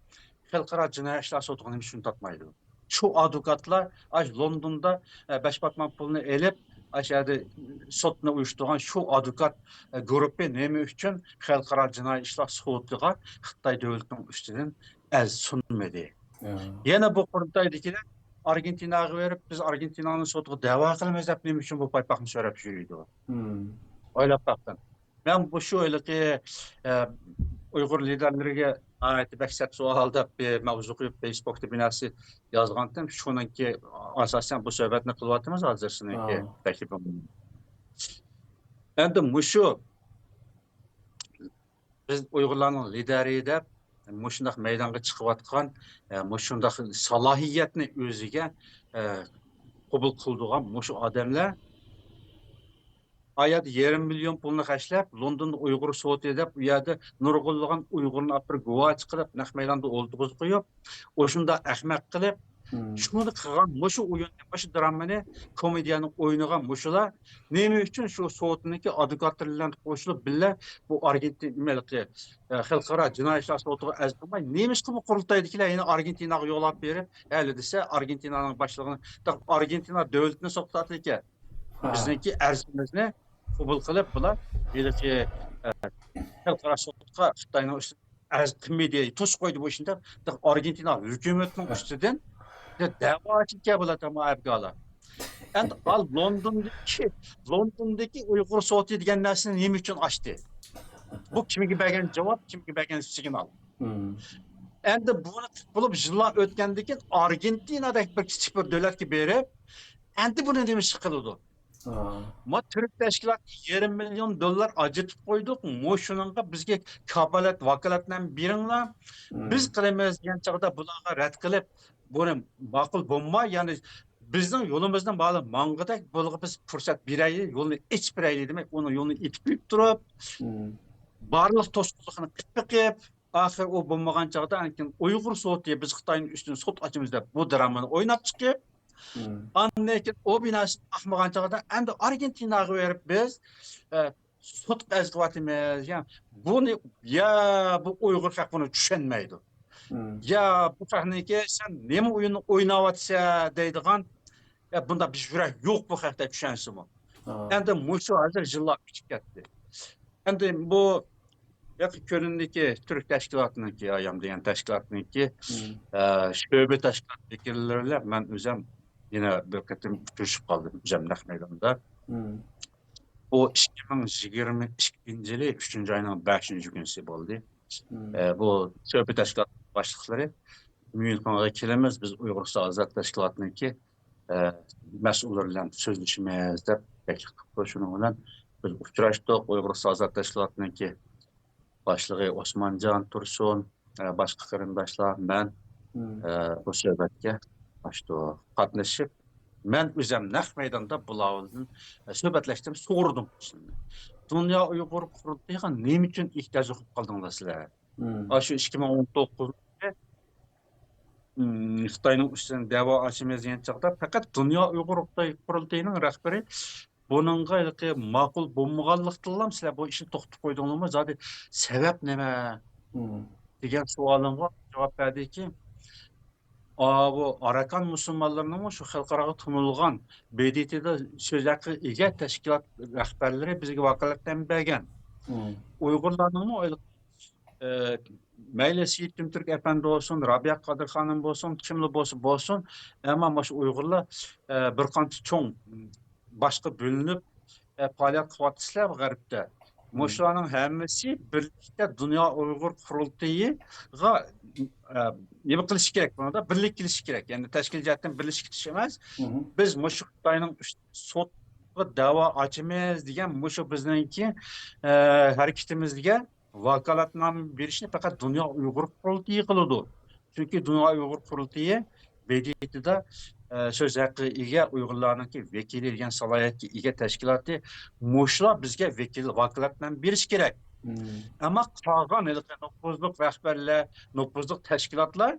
خەلقئارا جىنايى ئىشلار سوتىغا نېمە ئۈچۈن تارتمايدۇ؟ شۇ ئادۋوكاتلار ئاشۇ لوندوندا، ئە، بەش پاتمان پۇلنى ئېلىپ، ئاشۇ يەردە سوتنى ئۇيۇشتۇرغان شۇ ئادۋوكات، ئە، گۇرۇپپا نېمە ئۈچۈن خەلقئارا جىنايى ئىشلار سوتىغا خىتاي دۆلىتىنىڭ ئۈستىدىن ئەرز سۇنمىدى؟ يەنە بۇ قۇرۇلتايدىكىلەر ئارگېنتىناغا بېرىپ، بىز ئارگېنتىنانىڭ سوتىغا دەۋا قىلىمىز دەپ نېمە ئۈچۈن بۇ پايپاقنى سۆرەپ يۈرىدۇ؟ ئويلاپ باققىن. مەن بۇ شۇ ھېلىقى، ئە، ئۇيغۇر لىدېرلىرىگە ناھايىتى بەك سەت سوئال دەپ بىر ماۋزۇ قويۇپ، فېيسبۇكتا بىر نەرسە يازغانتىم. شۇنىڭكى ئاساسەن بۇ سۆھبەتنى قىلىۋاتىمىز ھازىر سېنىڭكى تەكلىپىڭ بىلەن. ئەمدى مۇشۇ بىز ئۇيغۇرلارنىڭ لىدېرى دەپ مۇشۇنداق مەيدانغا چىقىۋاتقان، ئە، مۇشۇنداق سالاھىيەتنى ئۆزىگە، ئە، قوبۇل قىلىدىغان مۇشۇ ئادەملەر ئا يەردە يېرىم مىليون پۇلنى خەجلەپ، لوندوندا ئۇيغۇر سوتى دەپ، ئۇ يەردە نۇرغۇنلىغان ئۇيغۇرنى ئاپىرىپ گۇۋاھچى قىلىپ، نەق مەيداندا ئولتۇرغۇزۇپ قويۇپ، ئاشۇنداق ئەخمەق قىلىپ، شۇنى قىلغان مۇشۇ ئويۇننى، مۇشۇ درامىنى، كومېدىيەنى ئوينىغان مۇشۇلار نېمە ئۈچۈن شۇ سوتنىڭكى ئادۋوكاتلىرى بىلەن قوشۇلۇپ بىللە بۇ ئارگېنتىنا، نېمە، خەلقئارا جىنايى ئىشلار سوتىغا ئەرز قىلماي، نېمىشقا بۇ قۇرۇلتايدىكىلەر يەنە ئارگېنتىناغا يوللاپ بېرىپ، ھەلى دېسە ئارگېنتىنانىڭ باشلىقىنى، ئارگېنتىنا دۆلىتىنى سوتقا تارتىدىكەن. بىزنىڭكى ئەرزىمىزنى قوبۇل قىلىپ، بۇلار ھېلىقى، ئە، خەلقئارا سوتقا خىتاينىڭ ئۈستىدە ئەرز قىلمىدى، توسۇپ قويدى بۇ ئىشنى دەپ، ئارگېنتىنا ھۆكۈمىتىنىڭ ئۈستىدىن دەۋا ئاچىدىكەن بۇلار، تامام ئەبگالار. ئەمدى ئا، لوندوندىكى، لوندوندىكى ئۇيغۇر سوتى دېگەن نەرسىنى نېمە ئۈچۈن ئاچتى؟ بۇ كىمگە بەرگەن جاۋاب، كىمگە بەرگەن سىگنال؟ ئەمدى بۇنى بولۇپ يىللار ئۆتكەندىن كېيىن ئارگېنتىنادەك بىر كىچىك بىر دۆلەتكە بېرىپ، ئەمدى بۇنى نېمە ئىش قىلىدۇ؟ ما تۈرك تەشكىلاتى يېرىم مىليون دوللار ئاجرىتىپ قويدۇق، مۇشۇنىڭغا بىزگە كاپالەت، ۋاكالەتنامە بېرىڭلار، بىز قىلىمىز دېگەن چاغدا بۇلارغا رەت قىلىپ، بۇنى ماقۇل بولماي، يەنى بىزنىڭ يولىمىزنى مانا ماڭغۇدەك بۇلارغا بىز پۇرسەت بېرەيلى، يولنى ئېچىپ بېرەيلى دېمەي، ئۇنىڭ يولىنى ئېتىپ قويۇپ تۇرۇپ، بارلىق توسقۇنلۇقنى قىلىپ بېقىپ، ئاخىر ئۇ بولمىغان چاغدا، ئاندىن كېيىن ئۇيغۇر سوتى، بىز خىتاينىڭ ئۈستىدىن سوت ئاچىمىز دەپ بۇ درامانى ئويناپ چىقىپ، ئاندىن كېيىن ئۇ بىناسى باقمىغان چاغدا ئەمدى ئارگېنتىناغا بېرىپ بىز، ئە، سوتقا ئەرز قىلىۋاتىمىز. يا بۇنى، يا بۇ ئۇيغۇر خەق بۇنى چۈشەنمەيدۇ. يا بۇ خەقنىڭكى سەن نېمە ئويۇننى ئويناۋاتىسەن دەيدىغان، يا بۇنداق بىر يۈرەك يوق بۇ خەقتە، چۈشەنسىمۇ. ئەمدى مۇشۇ ھازىر يىللار ئۆتۈپ كەتتى. ئەمدى بۇ ياقى كۆلۈمدىكى تۈرك تەشكىلاتىنىڭكى، ئايام دېگەن تەشكىلاتنىڭكى، ئە، شۆبە تەشكىلات ۋەكىللىرى بىلەن مەن ئۆزۈم يەنە بىر قېتىم ئۇچرىشىپ قالدىم، ئۆزۈم نەق مەيداندا. بۇ ئىككى مىڭ يىگىرمە ئىككىنچى يىلى ئۈچىنچى ئاينىڭ بەشىنچى كۈنىسى بولدى. ئە، بۇ شۆبە تەشكىلات باشلىقلىرى ميۇنخېنغا كېلىمىز، بىز ئۇيغۇرىستان ئازاد تەشكىلاتىنىڭكى، ئە، مەسئۇللىرى بىلەن سۆزلىشىمىز دەپ تەكلىپ قىپتۇ. شۇنىڭ بىلەن بىز ئۇچراشتۇق. ئۇيغۇرىستان ئازاد تەشكىلاتىنىڭكى باشلىقى ئوسمانجان تۇرسۇن، ئە، باشقا قېرىنداشلار، مەن، ئە، بۇ سۆھبەتكە باشتا قاتنىشىپ، مەن ئۆزۈم نەق مەيداندا بۇلار بىلەن، ئە، سۆھبەتلەشتىم، سورىدىم. دۇنيا ئۇيغۇر قۇرۇلتىيىغا نېمە ئۈچۈن ئېھتىياج قىلىپ قالدىڭلار سىلەر؟ ئاشۇ ئىككى مىڭ ئون توققۇزىنچى يىلى، ئىم، خىتاينىڭ ئۈستىدىن دەۋا ئاچىمىز دېگەن چاغدا، پەقەت دۇنيا ئۇيغۇر قۇرۇلتىيىنىڭ رەھبىرى بۇنىڭغا ھېلىقى ماقۇل بولمىغانلىقتىنلا سىلەر بۇ ئىشنى توختىتىپ قويدۇڭلارمۇ؟ زادى سەۋەب نېمە؟ دېگەن سوئالىمغا جاۋاب بەردىكى، ئاۋۇ ئاراكان مۇسۇلمانلىرىنىڭمۇ شۇ خەلقئاراغا تونۇلغان ب د ت دا سۆز ھەققىگە ئىگە تەشكىلات رەھبەرلىرى بىزگە ۋاكالەتنامە بەرگەن. ئۇيغۇرلارنىڭمۇ، ئە، مەيلى سېيىت تۈمتۈرك ئەپەندى بولسۇن، رابىيە قادىر خانىم بولسۇن، كىملا بولسا بولسۇن، ئەمما مۇشۇ ئۇيغۇرلار، ئە، بىر قانچە چوڭ باشقا بۆلۈنۈپ، ئە، پائالىيەت قىلىۋاتىسىلەر غەربتە. مۇشۇلارنىڭ ھەممىسى بىرلىكتە دۇنيا ئۇيغۇر قۇرۇلتىيىغا، ئە، نېمە قىلىشى كېرەك؟ بۇنىڭدا بىرلىك كېلىشى كېرەك. يەنى تەشكىل جەھەتتىن بىرلىشىپ كېتىش ئەمەس. بىز مۇشۇ خىتاينىڭ ئۈست-، سوتىغا دەۋا ئاچىمىز دېگەن مۇشۇ بىزنىڭكى، ئە، ھەرىكىتىمىزگە ۋاكالەتنامە بېرىشنى پەقەت دۇنيا ئۇيغۇر قۇرۇلتىيى قىلىدۇ. چۈنكى دۇنيا ئۇيغۇر قۇرۇلتىيى ب د ت دا، ئە، سۆز ھەققىگە ئىگە ئۇيغۇرلارنىڭكى ۋەكىلى دېگەن سالاھىيەتكە ئىگە تەشكىلاتى، مۇشۇلار بىزگە ۋەكىل، ۋاكالەتنامە بېرىشى كېرەك. ئەمما قالغان ھېلىقى نوپۇزلۇق رەھبەرلەر، نوپۇزلۇق تەشكىلاتلار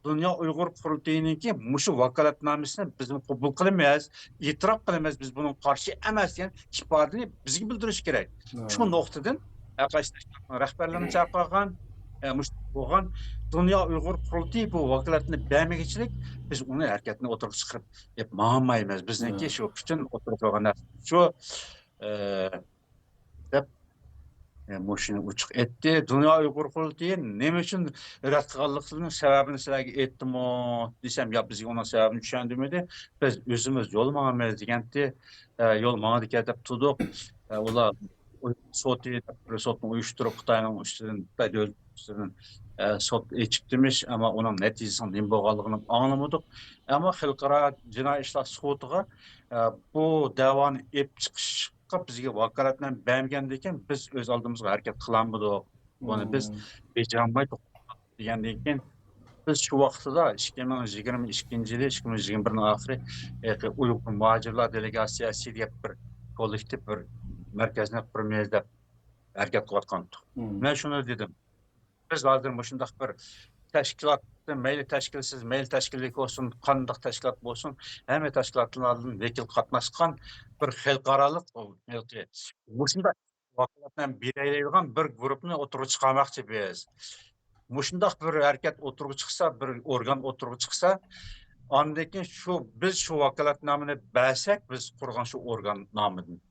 دۇنيا ئۇيغۇر قۇرۇلتىيىنىڭكى مۇشۇ ۋاكالەتنامىسىنى بىزمۇ قوبۇل قىلىمىز، ئېتىراپ قىلىمىز، بىز بۇنىڭغا قارشى ئەمەس دېگەن ئىپادىنى بىزگە بىلدۈرۈشى كېرەك. شۇ نۇقتىدىن ھەر قايسى تەشكىلاتنىڭ رەھبەرلىرىنى چاقىرغان، ئە، مۇشۇ بولغان دۇنيا ئۇيغۇر قۇرۇلتىيى بۇ ۋاكالەتنى بەرمىگۈچىلىك، بىز ئۇنى ھەرىكەتنى ئوتتۇرىغا چىقىرىپ ئېلىپ ماڭالمايمىز. بىزنىڭكى شۇ پۈتۈن ئوتتۇرىغا قويغان نەرسە شۇ، ئە، دەپ، ئە، مۇشۇنى ئوچۇق ئېيتتى. دۇنيا ئۇيغۇر قۇرۇلتىيى نېمە ئۈچۈن رەت قىلغانلىقىنىڭ سەۋەبىنى سىلەرگە ئېيتتىمۇ دېسەم، يا بىزگە ئۇنىڭ سەۋەبىنى چۈشەندۈرمىدى. بىز ئۆزىمىز يول ماڭىمىز دېگەنتى، ئە، يول ماڭىدىكەن دەپ تۇردۇق. ئە، ئۇلار سوتى دەپ بىر سوتنى ئۇيۇشتۇرۇپ، خىتاينىڭ ئۈستىدىن، خىتاي دۆلىتى ئۈستىدىن، ئە، سوت ئېچىپتىمىش، ئەمما ئۇنىڭ نەتىجىسىنىڭ نېمە بولغانلىقىنى ئاڭلىمىدۇق. ئەمما خەلقئارا جىنايى ئىشلار سوتىغا، ئە، بۇ دەۋانى ئېلىپ چىقىش بىزگە ۋاكالەتنامە بەرمىگەندىكىن، بىز ئۆز ئالدىمىزغا ھەرىكەت قىلالمىدۇق. بۇنى بىز بېجىرالماي توختاپ قالدۇق دېگەندىن كېيىن، بىز شۇ ۋاقتىدا ئىككى مىڭ يىگىرمە ئىككىنچى يىلى، ئىككى مىڭ يىگىرمە بىرنىڭ ئاخىرى، ھېلىقى ئۇيغۇر مۇھاجىرلار دېلېگاتسىيەسى دەپ بىر كوللېكتىپ، بىر مەركەزنى قۇرىمىز دەپ ھەرىكەت قىلىۋاتقانتۇق. مەن شۇنى دېدىم. بىز ھازىر مۇشۇنداق بىر تەشكىلات، مەيلى تەشكىلسىز، مەيلى تەشكىللىك بولسۇن، قانداق تەشكىلات بولسۇن، ھەممە تەشكىلاتلاردىن ۋەكىل قاتناشقان بىر خەلقئارالىق، مۇشۇنداق ۋاكالەتنامە بېرەلەيدىغان بىر گۇرۇپنى ئوتتۇرىغا چىقارماقچى بىز. مۇشۇنداق بىر ھەرىكەت ئوتتۇرىغا چىقسا، بىر ئورگان ئوتتۇرىغا چىقسا، ئاندىن كېيىن شۇ، بىز شۇ ۋاكالەتنامىنى بەرسەك، بىز قۇرغان شۇ ئورگان نامىدىن،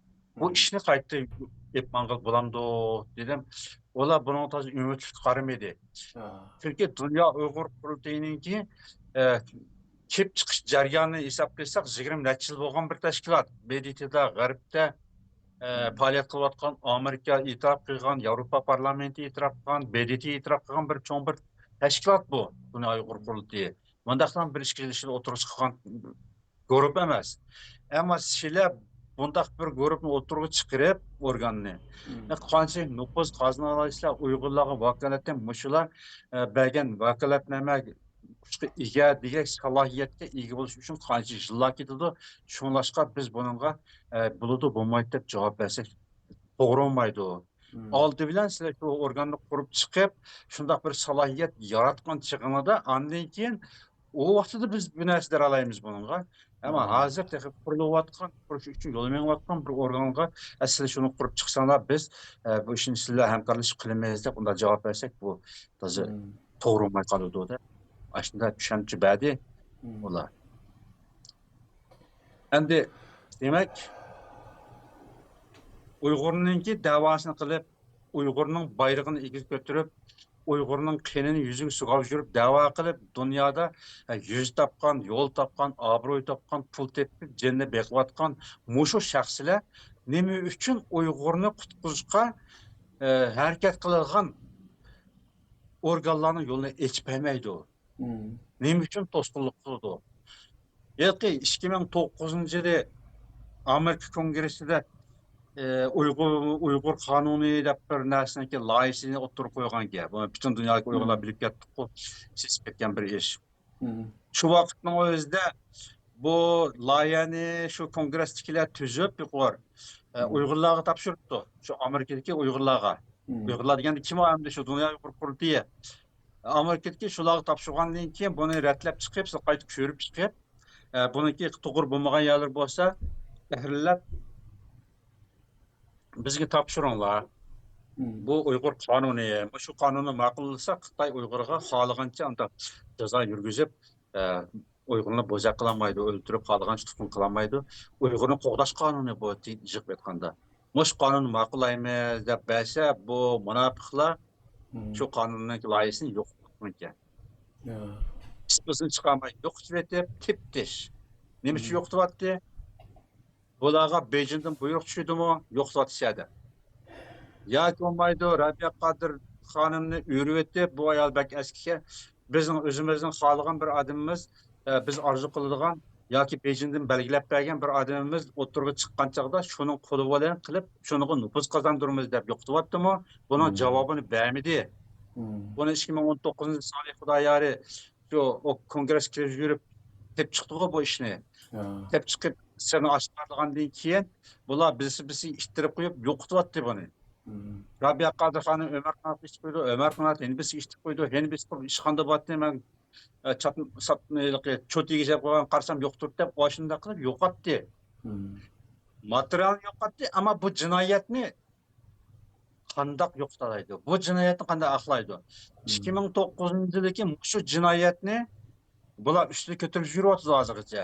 بۇ ئىشنى قايتا ئېلىپ ماڭغىلى بولامدۇ دېدىم. ئۇلار بۇنىڭغا تازا ئۈمىدلىك قارىمىدى. چۈنكى دۇنيا ئۇيغۇر قۇرۇلتىيىنىڭكى، ئە، كېلىپ چىقىش جەريانىنى ھېساب قىلساق، يىگىرمە نەچچە يىل بولغان بىر تەشكىلات. ب د ت دا، غەربتە، ئە، پائالىيەت قىلىۋاتقان، ئامېرىكا ئېتىراپ قىلغان، ياۋروپا پارلامېنتى ئېتىراپ قىلغان، ب د ت ئېتىراپ قىلغان بىر چوڭ بىر تەشكىلات بۇ، دۇنيا ئۇيغۇر قۇرۇلتىيى. مۇنداقلا بىر ئىككى يىل ئىچىدە ئوتتۇرىغا چىققان گۇرۇپپا ئەمەس. ئەمما سىلەر بۇنداق بىر گۇرۇپپىنى ئوتتۇرىغا چىقىرىپ، ئورگاننى، قانچىلىك نوپۇز قازىنالايسىلەر، ئۇيغۇرلارغا ۋاكالىتەن مۇشۇلار، ئە، بەرگەن ۋاكالەتنامە كۈچكە ئىگە، دېگەن سالاھىيەتكە ئىگە بولۇش ئۈچۈن قانچە يىللار كېتىدۇ. شۇڭلاشقا بىز بۇنىڭغا، ئە، بولىدۇ، بولمايدۇ دەپ جاۋاب بەرسەك توغرا بولمايدۇ. ئالدى بىلەن سىلەر شۇ ئورگاننى قۇرۇپ چىقىپ، شۇنداق بىر سالاھىيەت ياراتقان چېغىڭلاردا، ئاندىن كېيىن ئۇ ۋاقتىدا بىز بىر نەرسە دېيەلەيمىز بۇنىڭغا. ئەمما ھازىر تېخى قۇرۇلۇۋاتقان، قۇرۇش ئۈچۈن يول مېڭىۋاتقان بىر ئورگانغا، ئە، سىلەر شۇنى قۇرۇپ چىقساڭلار، بىز، ئە، بۇ ئىشنى سىلەر ھەمكارلىشىپ قىلىمىز دەپ ئۇنداق جاۋاب بەرسەك، بۇ تازا توغرا بولماي قالىدۇ دەپ، ئاشۇنداق چۈشەنچە بەردى ئۇلار. ئەمدى، دېمەك، ئۇيغۇرنىڭكى دەۋاسىنى قىلىپ، ئۇيغۇرنىڭ بايرىقىنى ئېگىز كۆتۈرۈپ، ئۇيغۇرنىڭ قېنىنى يۈزىگە سۇغا يۈرۈپ دەۋا قىلىپ، دۇنيادا، ھە، يۈز تاپقان، يول تاپقان، ئابرۇي تاپقان، پۇل تېپىپ، جېنىنى بېقىۋاتقان مۇشۇ شەخسلەر نېمە ئۈچۈن ئۇيغۇرنى قۇتقۇزۇشقا، ئە، ھەرىكەت قىلىدىغان ئورگانلارنىڭ يولىنى ئېچىپ بەرمەيدۇ؟ نېمە ئۈچۈن توسقۇنلۇق قىلىدۇ؟ ھېلىقى ئىككى مىڭ توققۇزىنچى يىلى ئامېرىكا كونگرېسسىدا، ئە، ئۇيغۇر، ئۇيغۇر قانۇنى دەپ بىر نەرسىنىڭكى لايىھىسىنى ئوتتۇرىغا قويغانىكەن. بۇنى پۈتۈن دۇنيادىكى ئۇيغۇرلار بىلىپ كەتتۇققۇ، سېسىپ كەتكەن بىر ئىش. شۇ ۋاقىتنىڭ ئۆزىدە بۇ لايىھەنى شۇ كونگرېستىكىلەر تۈزۈپ، يۇقىرى، ئە، ئۇيغۇرلارغا تاپشۇرۇپتۇ. شۇ ئامېرىكىدىكى ئۇيغۇرلارغا. ئۇيغۇرلار دېگەندە كىم ئۇ ئەمدى؟ شۇ دۇنيا ئۇيغۇر قۇرۇلتىيى. ئامېرىكىدىكى شۇلارغا تاپشۇرغاندىن كېيىن، بۇنى رەتلەپ چىقىپ، سىز قايتا كۆرۈپ چىقىپ، ئە، بۇنىڭكى توغرا بولمىغان يەرلىرى بولسا، تەھرىرلەپ، بىزگە تاپشۇرۇڭلار. بۇ ئۇيغۇر قانۇنى، مۇشۇ قانۇننى ماقۇللىساق، خىتاي ئۇيغۇرغا خالىغانچە ئانداق جازا يۈرگۈزۈپ، ئە، ئۇيغۇرنى بوزەك قىلالمايدۇ، ئۆلتۈرۈپ، خالىغانچە تۇتقۇن قىلالمايدۇ. ئۇيغۇرنى قوغداش قانۇنى بۇ، تى-، جىق ئېيتقاندا. مۇشۇ قانۇننى ماقۇللايمىز دەپ بەرسە، بۇ مۇناپىقلار شۇ قانۇننىڭ لايىھىسىنى يوق قىلىدىكەن. ئىسمىسىنى چىقارماي يوقىتىۋېتىپ، تېپىتىش. نېمە ئۈچۈن يوقىتىۋاتتى؟ بۇلارغا بېيجىڭدىن بۇيرۇق چۈشىدىمۇ؟ يوقىتىۋاتىش يەردە. ياكى بولمايدۇ، رەبىيە قادىر خانىمنى ئۆرۈۋېتىپ، بۇ ئايال بەك ئەسكىكەن، بىزنىڭ ئۆزىمىزنىڭ خالىغان بىر ئادىمىمىز، ئە، بىز ئارزۇ قىلىدىغان ياكى بېيجىڭدىن بەلگىلەپ بەرگەن بىر ئادىمىمىز ئوتتۇرىغا چىققان چاغدا شۇنىڭ قولى بىلەن قىلىپ، شۇنىڭغا نوپۇز قازاندۇرىمىز دەپ يوقىتىۋاتتىمۇ؟ بۇنىڭ جاۋابىنى بەرمىدى. بۇنى ئىككى مىڭ ئون توققۇزىنچى سالىھ خۇدايارى شۇ ئو كونگرېسكە كىرىپ يۈرۈپ تېپىپ چىقتىغۇ بۇ ئىشنى. تېپىپ چىقىپ، سىرنى ئاشكارىلىغاندىن كېيىن، بۇلار بىرسى بىرسىگە ئىتتىرىپ قويۇپ يوقىتىۋەتتى بۇنى. رابىيە قادىر خانىم ئۆمەر قاناتقا ئىتتىرىپ قويدى، ئۆمەر قانات يەنە بىرسىگە ئىتتىرىپ قويدى، يەنە بىرسى قىلىپ ئىشخانىدا بارتتى، مەن، ئە، چات-، سات-، ھېلىقى چوتىگە يېگىزەپ قويغان قارىسام يوقتۇر دەپ، ئاشۇنداق قىلىپ يوقاتتى. ماتېرىيالنى يوقاتتى، ئەمما بۇ جىنايەتنى قانداق يوقىتالايدۇ؟ بۇ جىنايەتنى قانداق ئاقلايدۇ؟ ئىككى مىڭ توققۇزىنچى يىلدىكى مۇشۇ جىنايەتنى بۇلار ئۈستىدە كۆتۈرۈپ يۈرۈۋاتىدۇ ھازىرغىچە.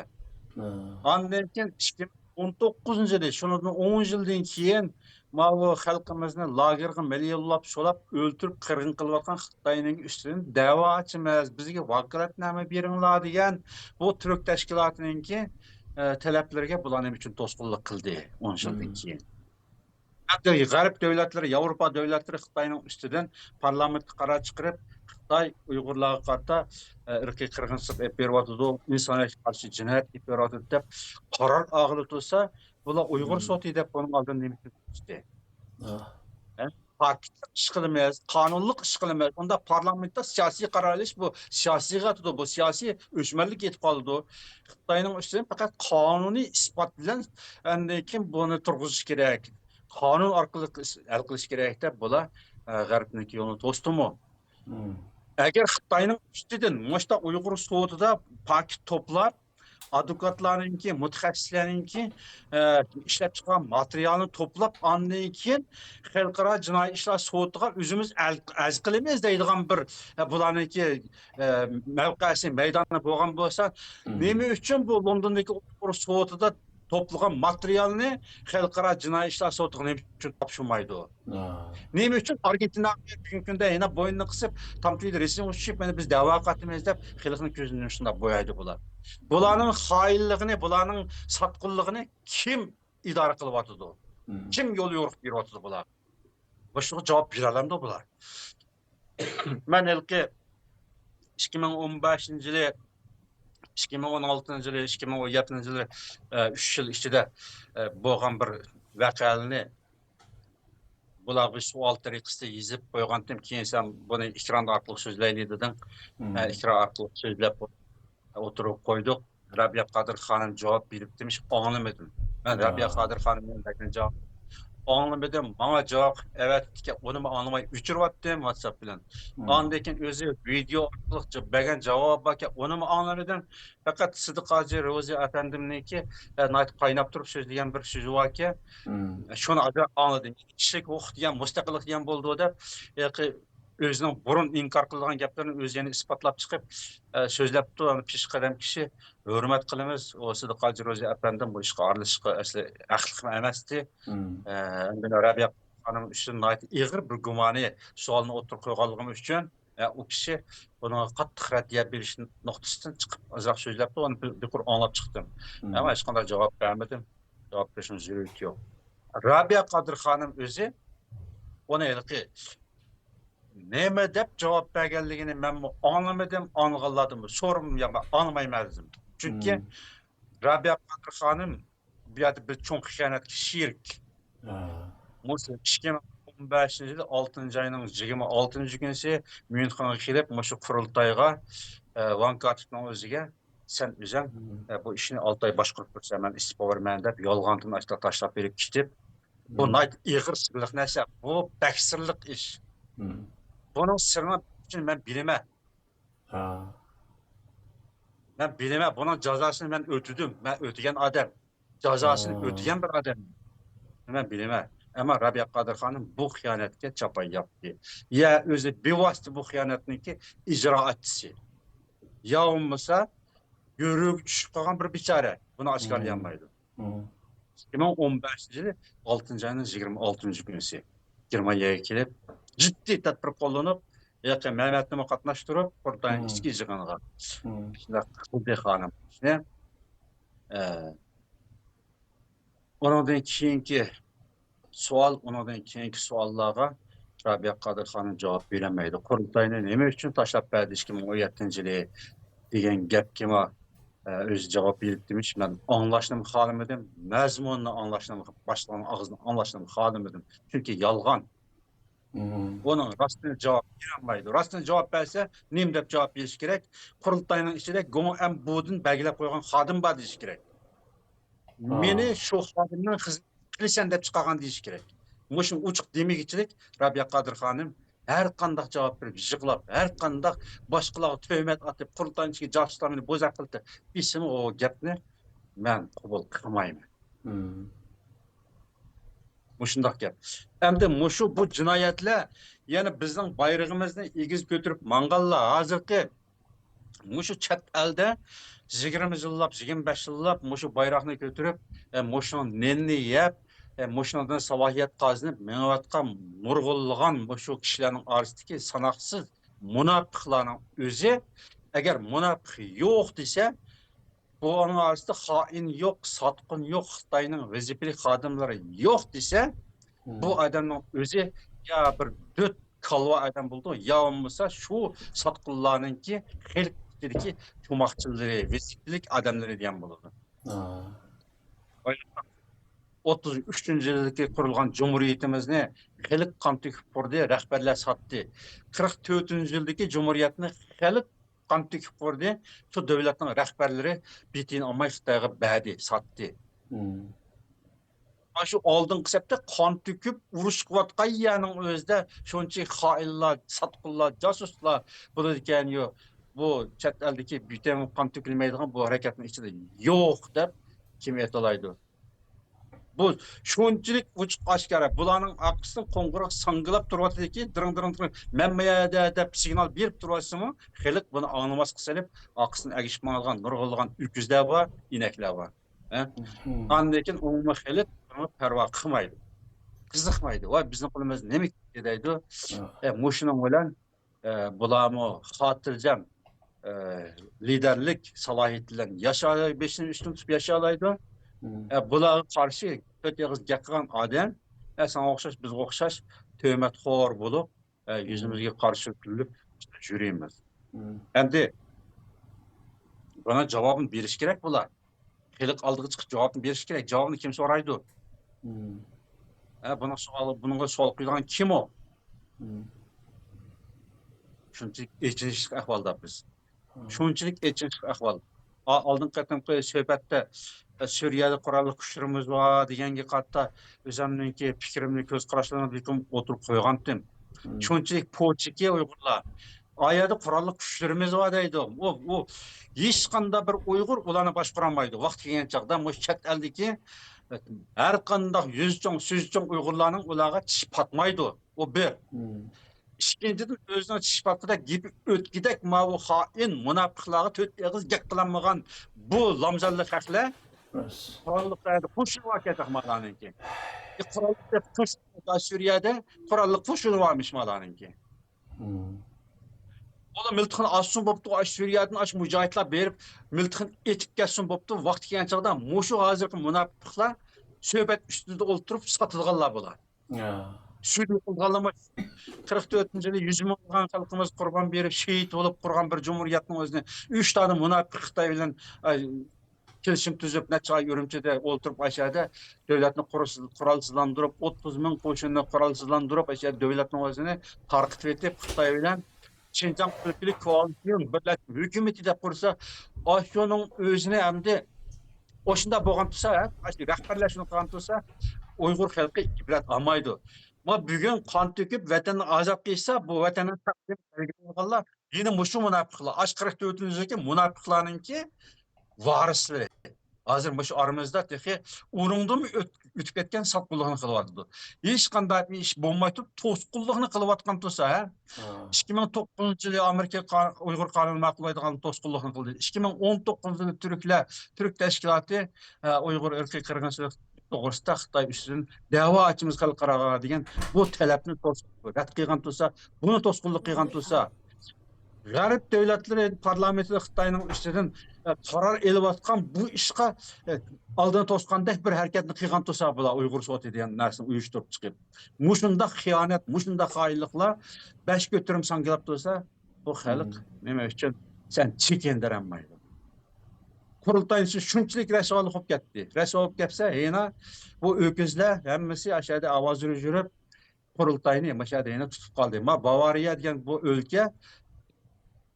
ئاندىن كېيىن ئىككى مىڭ ئون توققۇزىنچى يىلى، شۇنىڭدىن ئون يىلدىن كېيىن ماۋۇ خەلقىمىزنى لاگېرغا مىليونلاپ سولاپ، ئۆلتۈرۈپ، قىرغىن قىلىۋاتقان خىتاينىڭ ئۈستىدىن دەۋا ئاچىمىز، بىزگە ۋاكالەتنامە بېرىڭلار دېگەن بۇ تۈرك تەشكىلاتىنىڭكى، ئە، تەلەپلىرىگە بۇلار نېمە ئۈچۈن توسقۇنلۇق قىلدى ئون يىلدىن كېيىن؟ ھەتتا غەرب دۆلەتلىرى، ياۋروپا دۆلەتلىرى خىتاينىڭ ئۈستىدىن پارلامېنتقا قارار چىقىرىپ، خىتاي ئۇيغۇرلارغا قارىتا، ئە، ئىرقىي قىرغىنچىلىق ئېلىپ بېرىۋاتىدۇ، ئىنسانىيەتكە قارشى جىنايەت ئېلىپ بېرىۋاتىدۇ دەپ قارار ئالغىلى تۇرسا، بۇلار ئۇيغۇر سوتى دەپ بۇنىڭ ئالدىدا نېمە ئۈچۈن تۇتۇشتى؟ ھە؟ پاكىتلىق ئىش قىلىمىز، قانۇنلۇق ئىش قىلىمىز. ئۇنداق پارلامېنتتا سىياسىي قارار ئېلىش، بۇ سىياسىيغا ئۆتىدۇ، بۇ سىياسىي ئۆچمەنلىك يېتىپ قالىدۇ. خىتاينىڭ ئۈستىدىن پەقەت قانۇنىي ئىسپات بىلەن ئاندىن كېيىن بۇنى تۇرغۇزۇش كېرەك. قانۇن ئارقىلىق ئىس-، ھەل قىلىش كېرەك دەپ بۇلار، ئە، غەربنىڭكى يولىنى توستىمۇ؟ ئەگەر خىتاينىڭ ئۈستىدىن مۇشۇنداق ئۇيغۇر سوتىدا پاكىت توپلاپ، ئادۋوكاتلارنىڭكى، مۇتەخەسسىسلەرنىڭكى، ئە، ئىشلەپ چىققان ماتېرىيالنى توپلاپ، ئاندىن كېيىن خەلقئارا جىنايى ئىشلار سوتىغا ئۆزىمىز ئەل-، ئەرز قىلىمىز دەيدىغان بىر، ئە، بۇلارنىڭكى، ئە، مەۋقەسى، مەيدانى بولغان بولسا، نېمە ئۈچۈن بۇ لوندوندىكى ئۇيغۇر سوتىدا توپلىغان ماتېرىيالنى خەلقئارا جىنايى ئىشلار سوتىغا نېمە ئۈچۈن تاپشۇرمايدۇ؟ نېمە ئۈچۈن ئارگېنتىناغا بۈگۈنكى كۈندە يەنە بوينىنى قىسىپ، تام تۈۋىدە رەسىمگە چۈشۈپ، مانا بىز دەۋا قاتىمىز دەپ، خەلقنىڭ كۆزىنى شۇنداق بويايدۇ بۇلار. بۇلارنىڭ خائىنلىقىنى، بۇلارنىڭ ساتقىنلىقىنى كىم ئىدارە قىلىۋاتىدۇ؟ كىم يول يورۇق بېرىۋاتىدۇ بۇلارغا؟ مۇشۇغا جاۋاب بېرەلەمدۇ بۇلار؟ مەن ھېلىقى ئىككى مىڭ ئون بەشىنچى يىلى، ئىككى مىڭ ئون ئالتىنچى يىلى، ئىككى مىڭ ئون يەتتىنچى يىلى، ئە، ئۈچ يىل ئىچىدە، ئە، بولغان بىر ۋەقەلەرنى بۇلارغا بىر سوئال تەرىقىسىدە يېزىپ قويغانتىم. كېيىن سەن بۇنى ئېكران ئارقىلىق سۆزلەيلى دېدىڭ. ئە، ئېكران ئارقىلىق سۆزلەپ ئوتتۇرىغا قويدۇق. رابىيە قادىر خانىم جاۋاب بېرىپتىمىش، ئاڭلىمىدىم. مەن رابىيە قادىر خانىمنىڭ بەرگەن جاۋابىنى ئاڭلىمىدىم. ماڭا جاۋاب ئەۋەتىپتىكەن، ئۇنىمۇ ئاڭلىماي ئۆچۈرۈۋەتتىم ۋاتساپ بىلەن. ئاندىن كېيىن ئۆزى ۋىدېئو ئارقىلىق جا-، بەرگەن جاۋابى باركەن، ئۇنىمۇ ئاڭلىمىدىم. پەقەت سىدىق ھاجى روزى ئەپەندىمنىڭكى، ئە، ناھايىتى قايناپ تۇرۇپ سۆزلىگەن بىر سۆزى باركەن. شۇنى ئاجايىپ ئاڭلىدىم. كىشىلىك ھوقۇق دېگەن، مۇستەقىللىق دېگەن بولىدۇ دەپ، ھېلىقى ئۆزىنىڭ بۇرۇن ئىنكار قىلىدىغان گەپلىرىنى ئۆزى يەنە ئىسپاتلاپ چىقىپ، ئە، سۆزلەپتۇ. يەنە پېشقەدەم كىشى، ھۆرمەت قىلىمىز. ئۇ سىدىق ھاجى روزى ئەپەندىم بۇ ئىشقا ئارىلىشىشقا ئەسلى ھەقلىقمۇ ئەمەستى. ئە، ئەمدى رەبىيە خانىم ئۈستىدىن ناھايىتى ئېغىر بىر گۇمانىي سوئالنى ئوتتۇرىغا قويغانلىقىم ئۈچۈن، ئە، ئۇ كىشى بۇنىڭغا قاتتىق رەددىيە بېرىش نۇقتىسىدىن چىقىپ ئازراق سۆزلەپتۇ. ئۇنى بىر، بىر قۇر ئاڭلاپ چىقتىم. ئەمما ھېچقانداق جاۋاب بەرمىدىم. جاۋاب بېرىشنىڭ زۆرۈرىيىتى يوق. رابىيە قادىر خانىم ئۆزى ئۇنى ھېلىقى نېمە دەپ جاۋاب بەرگەنلىكىنى مەنمۇ ئاڭلىمىدىم، ئاڭلىغانلاردىنمۇ سورىمۇ يا-، ئاڭلىمايمەن دېدىم. چۈنكى رابىيە قادىر خانىم بۇ يەردە بىر چوڭ خىيانەتكە شېرىك. مۇشۇ ئىككى مىڭ ئون بەشىنچى يىل ئالتىنچى ئاينىڭ يىگىرمە ئالتىنچى كۈنىسى ميۇنخېنغا كېلىپ، مۇشۇ قۇرۇلتايغا، ئە، ۋان كاتىپنىڭ ئۆزىگە، سەن ئۆزۈڭ، ئە، بۇ ئىشنى ئالتە ئاي باشقۇرۇپ تۇرسەن، مەن ئىستېپا بېرىمەن دەپ يالغاندىن ئاشۇنداق تاشلاپ بېرىپ كېتىپ، بۇ ناھايىتى ئېغىر سىرلىق نەرسە. بۇ بەك سىرلىق ئىش. بۇنىڭ سىرىنى مەن بىلىمەن. مەن بىلىمەن، بۇنىڭ جازاسىنى مەن ئۆتىدىم. مەن ئۆتىگەن ئادەم. جازاسىنى ئۆتىگەن بىر ئادەم. مەن بىلىمەن. ئەمما رابىيە قادىر خانىم بۇ خىيانەتكە چاپان ياپتى. يا ئۆزى بىۋاسىتە بۇ خىيانەتنىڭكى ئىجرائاتچىسى. يا بولمىسا يۈرىكى چۈشۈپ قالغان بىر بىچارە. بۇنى ئاشكارىلىيالمايدۇ. ئىككى مىڭ ئون بەشىنچى يىلى ئالتىنچى ئاينىڭ يىگىرمە ئالتىنچى كۈنىسى گېرمانىيەگە كېلىپ، جىددىي تەدبىر قوللىنىپ، ھېلىقى مەمەتنىمۇ قاتناشتۇرۇپ، قۇرۇلتاينىڭ ئىچكى يىغىنىغا شۇنداق قىلدى خانىم ئىشنى. ئە، ئۇنىڭدىن كېيىنكى سوئال، ئۇنىڭدىن كېيىنكى سوئاللارغا رابىيە قادىر خانىم جاۋاب بېرەلمەيدۇ. قۇرۇلتاينى نېمە ئۈچۈن تاشلاپ بەردى ئىككى مىڭ ئون يەتتىنچى يىلى دېگەن گەپكىمۇ، ئە، ئۆزى جاۋاب بېرىپتىمىش. مەن ئاڭلاشنىمۇ خالىمىدىم، مەزمۇنىنى ئاڭلاشنىمۇ، باشلىقنىڭ ئاغزىدىن ئاڭلاشنىمۇ خالىمىدىم. چۈنكى يالغان. ئۇنىڭ راستىنى جاۋاب بېرەلمەيدۇ. راستىنى جاۋاب بەرسە، نېمە دەپ جاۋاب بېرىش كېرەك؟ قۇرۇلتاينىڭ ئىچىدە گوڭئەنبۇدىن بەلگىلەپ قويغان خادىم بار دېيىش كېرەك. مېنى شۇ خادىمنىڭ خىزمىتىنى قىلىسەن دەپ چىقارغان دېيىش كېرەك. مۇشۇ ئوچۇق دېمىگۈچىلىك رابىيە قادىر خانىم ھەر قانداق جاۋاب بېرىپ يىغلاپ، ھەر قانداق باشقىلارغا تۆھمەت ئاتىپ، قۇرۇلتاينىڭ ئىچىگە جاسۇسلار مېنى بوزەك قىلدى دېسىمۇ، ئۇ گەپنى مەن قوبۇل قىلمايمەن. مۇشۇنداق گەپ. ئەمدى مۇشۇ بۇ جىنايەتلەر يەنە بىزنىڭ بايرىقىمىزنى ئېگىز كۆتۈرۈپ ماڭغانلار ھازىرقى مۇشۇ چەت ئەلدە يىگىرمە يىللاپ، يىگىرمە بەش يىللاپ مۇشۇ بايراقنى كۆتۈرۈپ، ئە، مۇشۇنىڭ نېنىنى يەپ، ئە، مۇشۇنىڭدىن سالاھىيەت قازىنىپ مېڭىۋاتقان نۇرغۇنلىغان مۇشۇ كىشىلەرنىڭ ئارىسىدىكى ساناقسىز مۇناپىقلارنىڭ ئۆزى، ئەگەر مۇناپىق يوق دېسە، بۇنىڭ ئارىسىدا خائىن يوق، ساتقۇن يوق، خىتاينىڭ ۋەزىپىلىك خادىملىرى يوق دېسە، بۇ ئادەمنىڭ ئۆزى يا بىر دۆت كالۋا ئادەم بولىدۇ، يا بولمىسا شۇ ساتقۇنلارنىڭكى خەلق ئىچىدىكى چوماقچىلىرى، ۋەزىپىلىك ئادەملىرى دېگەن بولىدۇ. ئوتتۇز ئۈچىنچى يىلدىكى قۇرۇلغان جۇمھۇرىيىتىمىزنى خەلق قان تۆكۈپ قۇردى، رەھبەرلەر ساتتى. قىرىق تۆتىنچى يىلدىكى جۇمھۇرىيەتنى خەلق قان تۆكۈپ قۇردى، شۇ دۆلەتنىڭ رەھبەرلىرى بېتىنى ئالماي خىتايغا بەردى، ساتتى. مانا شۇ ئالدىنقى سەپتە قان تۆكۈپ ئۇرۇش قىلىۋاتقان يەرنىڭ ئۆزىدە شۇنچە خائىنلار، ساتقۇنلار، جاسۇسلار بولىدىكەن، يو، بۇ چەت ئەلدىكى بىتەم قان تۆكۈلمەيدىغان بۇ ھەرىكەتنىڭ ئىچىدە يوق دەپ كىم ئېيتالايدۇ؟ بۇ شۇنچىلىك ئوچۇق ئاشكارا، بۇلارنىڭ ئارقىسىدىن قوڭغۇراق ساڭگىلاپ تۇرۇۋاتىدىكى، دىرىڭ، دىرىڭ، دىرىڭ، مەن بۇ يەردە دەپ سىگنال بېرىپ تۇرۇۋاتسىمۇ، خەلق بۇنى ئاڭلىماسقا سېلىپ، ئارقىسىدىن ئەگىشىپ ماڭىدىغان نۇرغۇنلىغان ئۆكۈزلەر بار، ئىنەكلەر بار. ھە؟ ئاندىن كېيىن ئومۇمىي خەلق بۇنىڭغا پەرۋا قىلمايدۇ، قىزىقمايدۇ. ۋاي، بىزنىڭ قولىمىزدا نېمە كېتىدۇ دەيدۇ. ئە، مۇشۇنىڭ بىلەن، ئە، بۇلارمۇ خاتىرجەم، ئە، لىدەرلىك سالاھىيىتى بىلەن ياشاي، بېشىنى ئۈستۈن تۇتۇپ ياشايالايدۇ. ئە، بۇلارغا قارشى تۆت ئېغىز گەپ قىلغان ئادەم، ئە، ساڭا ئوخشاش، بىزگە ئوخشاش تۆھمەتخور بولۇپ، ئە، يۈزىمىزگە قارشى تۈرۈلۈپ يۈرىمىز. ئەمدى بۇنىڭ جاۋابىنى بېرىش كېرەك بۇلار. خەلق ئالدىغا چىقىپ جاۋابنى بېرىش كېرەك. جاۋابنى كىم سورايدۇ؟ ھە، بۇنىڭ سوئال، بۇنىڭغا سوئال قويىدىغان كىم ئۇ؟ شۇنچىلىك ئېچىنىشلىق ئەھۋالدا بىز. شۇنچىلىك ئېچىنىشلىق ئەھۋال. ئا-، ئالدىنقى قېتىمقى سۆھبەتتە، ئە، سۈرىيەدە قوراللىق كۈچلىرىمىز بار دېگەنگە قارىتا ئۆزۈمنىڭكى پىكرىمنى، كۆز قاراشلىرىمنى بىلكىم ئوتتۇرىغا قويغانتىم. شۇنچىلىك پوچىكى ئۇيغۇرلار. ئا يەردە قوراللىق كۈچلىرىمىز بار دەيدۇ. ئۇ، ئۇ ھېچقانداق بىر ئۇيغۇر ئۇلارنى باشقۇرالمايدۇ. ۋاقتى كەلگەن چاغدا مۇشۇ چەت ئەلدىكى ھەر قانداق يۈزى چوڭ، سۆزى چوڭ ئۇيغۇرلارنىڭ ئۇلارغا چىشى پاتمايدۇ. ئۇ بىر. ئىككىنچىدىن، ئۆزىنىڭ چىشى پاتقۇدەك گېپى ئۆتكۈدەك ماۋۇ خائىن مۇناپىقلارغا تۆت ئېغىز گەپ قىلالمىغان بۇ لامزاللىق خەقلەر قوراللىق قوشۇنى باركەن مالارنىڭكى. قوراللىق قوشۇن، سۈرىيەدە قوراللىق قوشۇنى بارمىش مالارنىڭكى. ئۇلار مىلتىقنى ئاچسۇن بوپتۇ، ئاشۇ سۈرىيەدىن ئاشۇ مۇجاھىدلار بېرىپ، مىلتىقنى ئېتىپ كەتسۇن بوپتۇ. ۋاقتى كەلگەن چاغدا مۇشۇ ھازىرقى مۇناپىقلار سۆھبەت ئۈستىدە ئولتۇرۇپ ساتىدىغانلار بۇلار. سۈيدۈن قىلغانلىما قىرىق تۆتىنچى يىلى يۈز مىڭلىغان خەلقىمىز قۇربان بېرىپ، شېھىت بولۇپ قۇرغان بىر جۇمھۇرىيەتنىڭ ئۆزىنى ئۈچ دانە مۇناپىق خىتاي بىلەن، ئە، كېلىشىم تۈزۈپ، نەچچە ئاي ئۈرۈمچىدە ئولتۇرۇپ، ئاشۇ يەردە دۆلەتنى قورس-، قورالسىزلاندۇرۇپ، ئوتتۇز مىڭ قوشۇننى قورالسىزلاندۇرۇپ، ئاشۇ يەردە دۆلەتنىڭ ئۆزىنى تارقىتىۋېتىپ، خىتاي بىلەن شىنجاڭ ئۆلكىلىك كوئالىتسىيون بىرلەشمە ھۆكۈمىتى دەپ قۇرسا، ئاشۇنىڭ ئۆزىنى ئەمدى ئاشۇنداق بولغان تۇرسا، ھە، ئاشۇ رەھبەرلەر شۇنى قىلغان تۇرسا، ئۇيغۇر خەلقى ئىبرەت ئالمايدۇ. ما بۈگۈن قان تۆكۈپ ۋەتەننى ئازاد قىلسا، بۇ ۋەتەننىڭ تەقدىرىنى بەلگىلەيدىغانلار يەنە مۇشۇ مۇناپىقلار، ئاشۇ قىرىق تۆتىنچى يىلدىكى مۇناپىقلارنىڭكى ۋارىسلىرى. ھازىر مۇشۇ ئارىمىزدا تېخى ئۇنىڭدىنمۇ ئۆت-، ئۆتۈپ كەتكەن ساتقۇنلۇقنى قىلىۋاتىدۇ. ھېچقانداق بىر ئىش بولماي تۇرۇپ، توسقۇنلۇقنى قىلىۋاتقان تۇرسا، ھە؟ ئىككى مىڭ توققۇزىنچى يىلى ئامېرىكا قا-، ئۇيغۇر قانۇنى ماقۇللايدىغان توسقۇنلۇقنى قىلدى. ئىككى مىڭ ئون توققۇزىنچى يىلى تۈركلەر، تۈرك تەشكىلاتى، ھە، ئۇيغۇر ئىرقىي قىرغىنچىلىق توغرىسىدا خىتاي ئۈستىدىن دەۋا ئاچىمىز خەلقئاراغا دېگەن بۇ تەلەپنى توس-، رەت قىلغان تۇرسا، بۇنى توسقۇنلۇق قىلغان تۇرسا، غەرب دۆلەتلىرى پارلامېنتىدا خىتاينىڭ ئۈستىدىن، ئە، قارار ئېلىۋاتقان بۇ ئىشقا، ئە، ئالدىنى توسقاندەك بىر ھەرىكەتنى قىلغان تۇرسا، بۇلار ئۇيغۇر سوتى دېگەن نەرسىنى ئۇيۇشتۇرۇپ چىقىپ، مۇشۇنداق خىيانەت، مۇشۇنداق خائىنلىقلار بەش كۆتۈرۈم ساڭگىلاپ تۇرسا، بۇ خەلق نېمە ئۈچۈن سەن چېكىندۈرەلمەيدۇ؟ قۇرۇلتاينىڭ ئىچى شۇنچىلىك رەسۋالىق بولۇپ كەتتى. رەسۋا بولۇپ كەتسە، يەنە بۇ ئۆكۈزلەر ھەممىسى ئاشۇ يەردە ئاۋاز يۈرۈپ، قۇرۇلتاينى مۇشۇ يەردە يەنە تۇتۇپ قالدى. ما باۋارىيە دېگەن بۇ ئۆلكە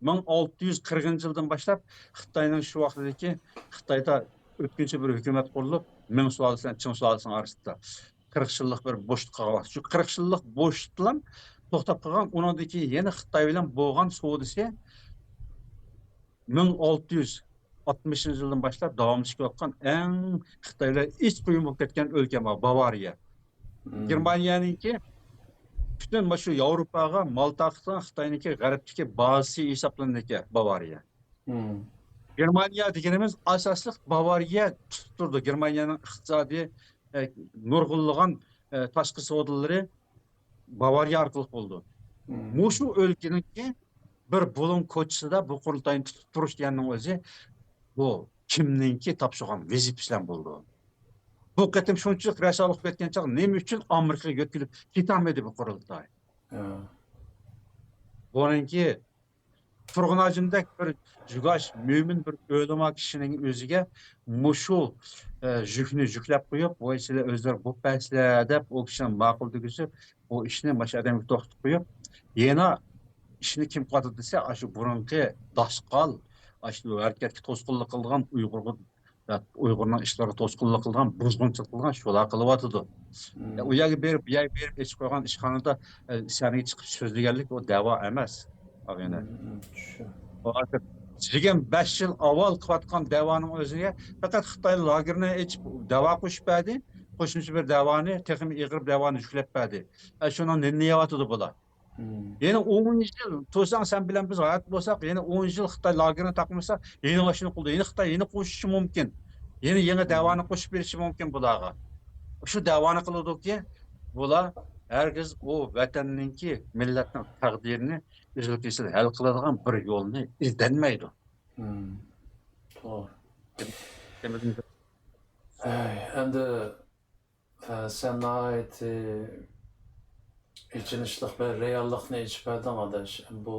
مىڭ ئالتە يۈز قىرىقىنچى يىلدىن باشلاپ خىتاينىڭ شۇ ۋاقتىدىكى خىتايدا ئۆتكۈنچى بىر ھۆكۈمەت قۇرۇلۇپ، مىڭ سۇلالىسى بىلەن چىڭ سۇلالىسىنىڭ ئارىسىدا قىرىق يىللىق بىر بوشلۇق قالغان ۋاقىت. شۇ قىرىق يىللىق بوشلۇقتىلا توختاپ قالغان. ئۇنىڭدىن كېيىن يەنە خىتاي بىلەن بولغان سودىسى مىڭ ئالتە يۈز ئاتمىشىنچى يىلدىن باشلاپ داۋاملىشىپ كېلىۋاتقان ئەڭ خىتاي بىلەن ئىچ قويۇن بولۇپ كەتكەن ئۆلكە بار، باۋارىيە. گېرمانىيەنىڭكى پۈتۈن مۇشۇ ياۋروپاغا مال تارقىتىدىغان خىتاينىڭكى غەربتىكى بازىسى ھېسابلىنىدىكەن باۋارىيە. گېرمانىيە دېگىنىمىز ئاساسلىق باۋارىيە تۇتۇپ تۇرىدۇ. گېرمانىيەنىڭ ئىقتىسادىي، ئە، نۇرغۇنلىغان، ئە، تاشقى سودىلىرى باۋارىيە ئارقىلىق بولىدۇ. مۇشۇ ئۆلكىنىڭكى بىر بۇلۇڭ كوچىسىدا بۇ قۇرۇلتاينى تۇتۇپ تۇرۇش دېگەننىڭ ئۆزى بۇ كىمنىڭكى تاپشۇرغان ۋەزىپىسى بىلەن بولىدۇ. بۇ قېتىم شۇنچىلىك رەسۋالىق كەتكەن چاغ نېمە ئۈچۈن ئامېرىكىغا يۆتكىلىپ كېتەلمىدى بۇ قۇرۇلتاي؟ بۇنىڭكى تۇرغۇن ھاجىمدەك بىر جۇگاش، مۆمىن بىر ئۆلىما كىشىنىڭ ئۆزىگە مۇشۇ، ئە، يۈكنى يۈكلەپ قويۇپ، ۋاي سىلەر ئۆزلەر بوپسىلەر دەپ، ئۇ كىشىنى ماقۇل دېگۈزۈپ، بۇ ئىشنى ماشۇ ئادەمگە توختىتىپ قويۇپ، يەنە ئىشنى كىم قىلىۋاتىدۇ دېسە، ئاشۇ بۇرۇنقى داشقال، ئاشۇ ھەرىكەتكە توسقۇنلۇق قىلىدىغان ئۇيغۇرغا ئۇيغۇرنىڭ ئىشلىرىغا توسقۇنلۇق قىلىدىغان، بۇزغۇنچىلىق قىلىدىغان شۇلار قىلىۋاتىدۇ. ئۇ يەرگە بېرىپ، بۇ يەرگە بېرىپ ئېچىپ قويغان ئىشخانىدا، ئە، سەھنىگە چىقىپ سۆزلىگەنلىك ئۇ دەۋا ئەمەس. ئاغىنە. يىگىرمە بەش يىل ئاۋۋال قىلىۋاتقان دەۋانىڭ ئۆزىگە پەقەت خىتاي لاگېرنى ئېچىپ دەۋا قوشۇپ بەردى. قوشۇمچە بىر دەۋانى، تېخىمۇ ئېغىر دەۋانى يۈكلەپ بەردى. ئە، شۇنىڭ نېمىنى يەۋاتىدۇ بۇلار؟ يەنە ئون يىل تۇرساڭ، سەن بىلەن بىز ھايات بولساق، يەنە ئون يىل خىتاي لاگېرىنى تاقىمىسا، يەنە ئاشۇنى قىلىدۇ. يەنە خىتاي يەنە قوشۇشى مۇمكىن. يەنە يېڭى دەۋانى قوشۇپ بېرىشى مۇمكىن بۇلارغا. شۇ دەۋانى قىلىدۇكى، بۇلار ھەرگىز ئۇ ۋەتەننىڭكى، مىللەتنىڭ تەقدىرىنى ئۈزۈل-كېسىل ھەل قىلىدىغان بىر يولنى ئىزدەنمەيدۇ. توغرا. ئەي، ئەمدى، ئە، سەن ناھايىتى ئېچىنىشلىق بىر رېئاللىقنى ئېچىپ بەردىڭ، ئاداش. بۇ،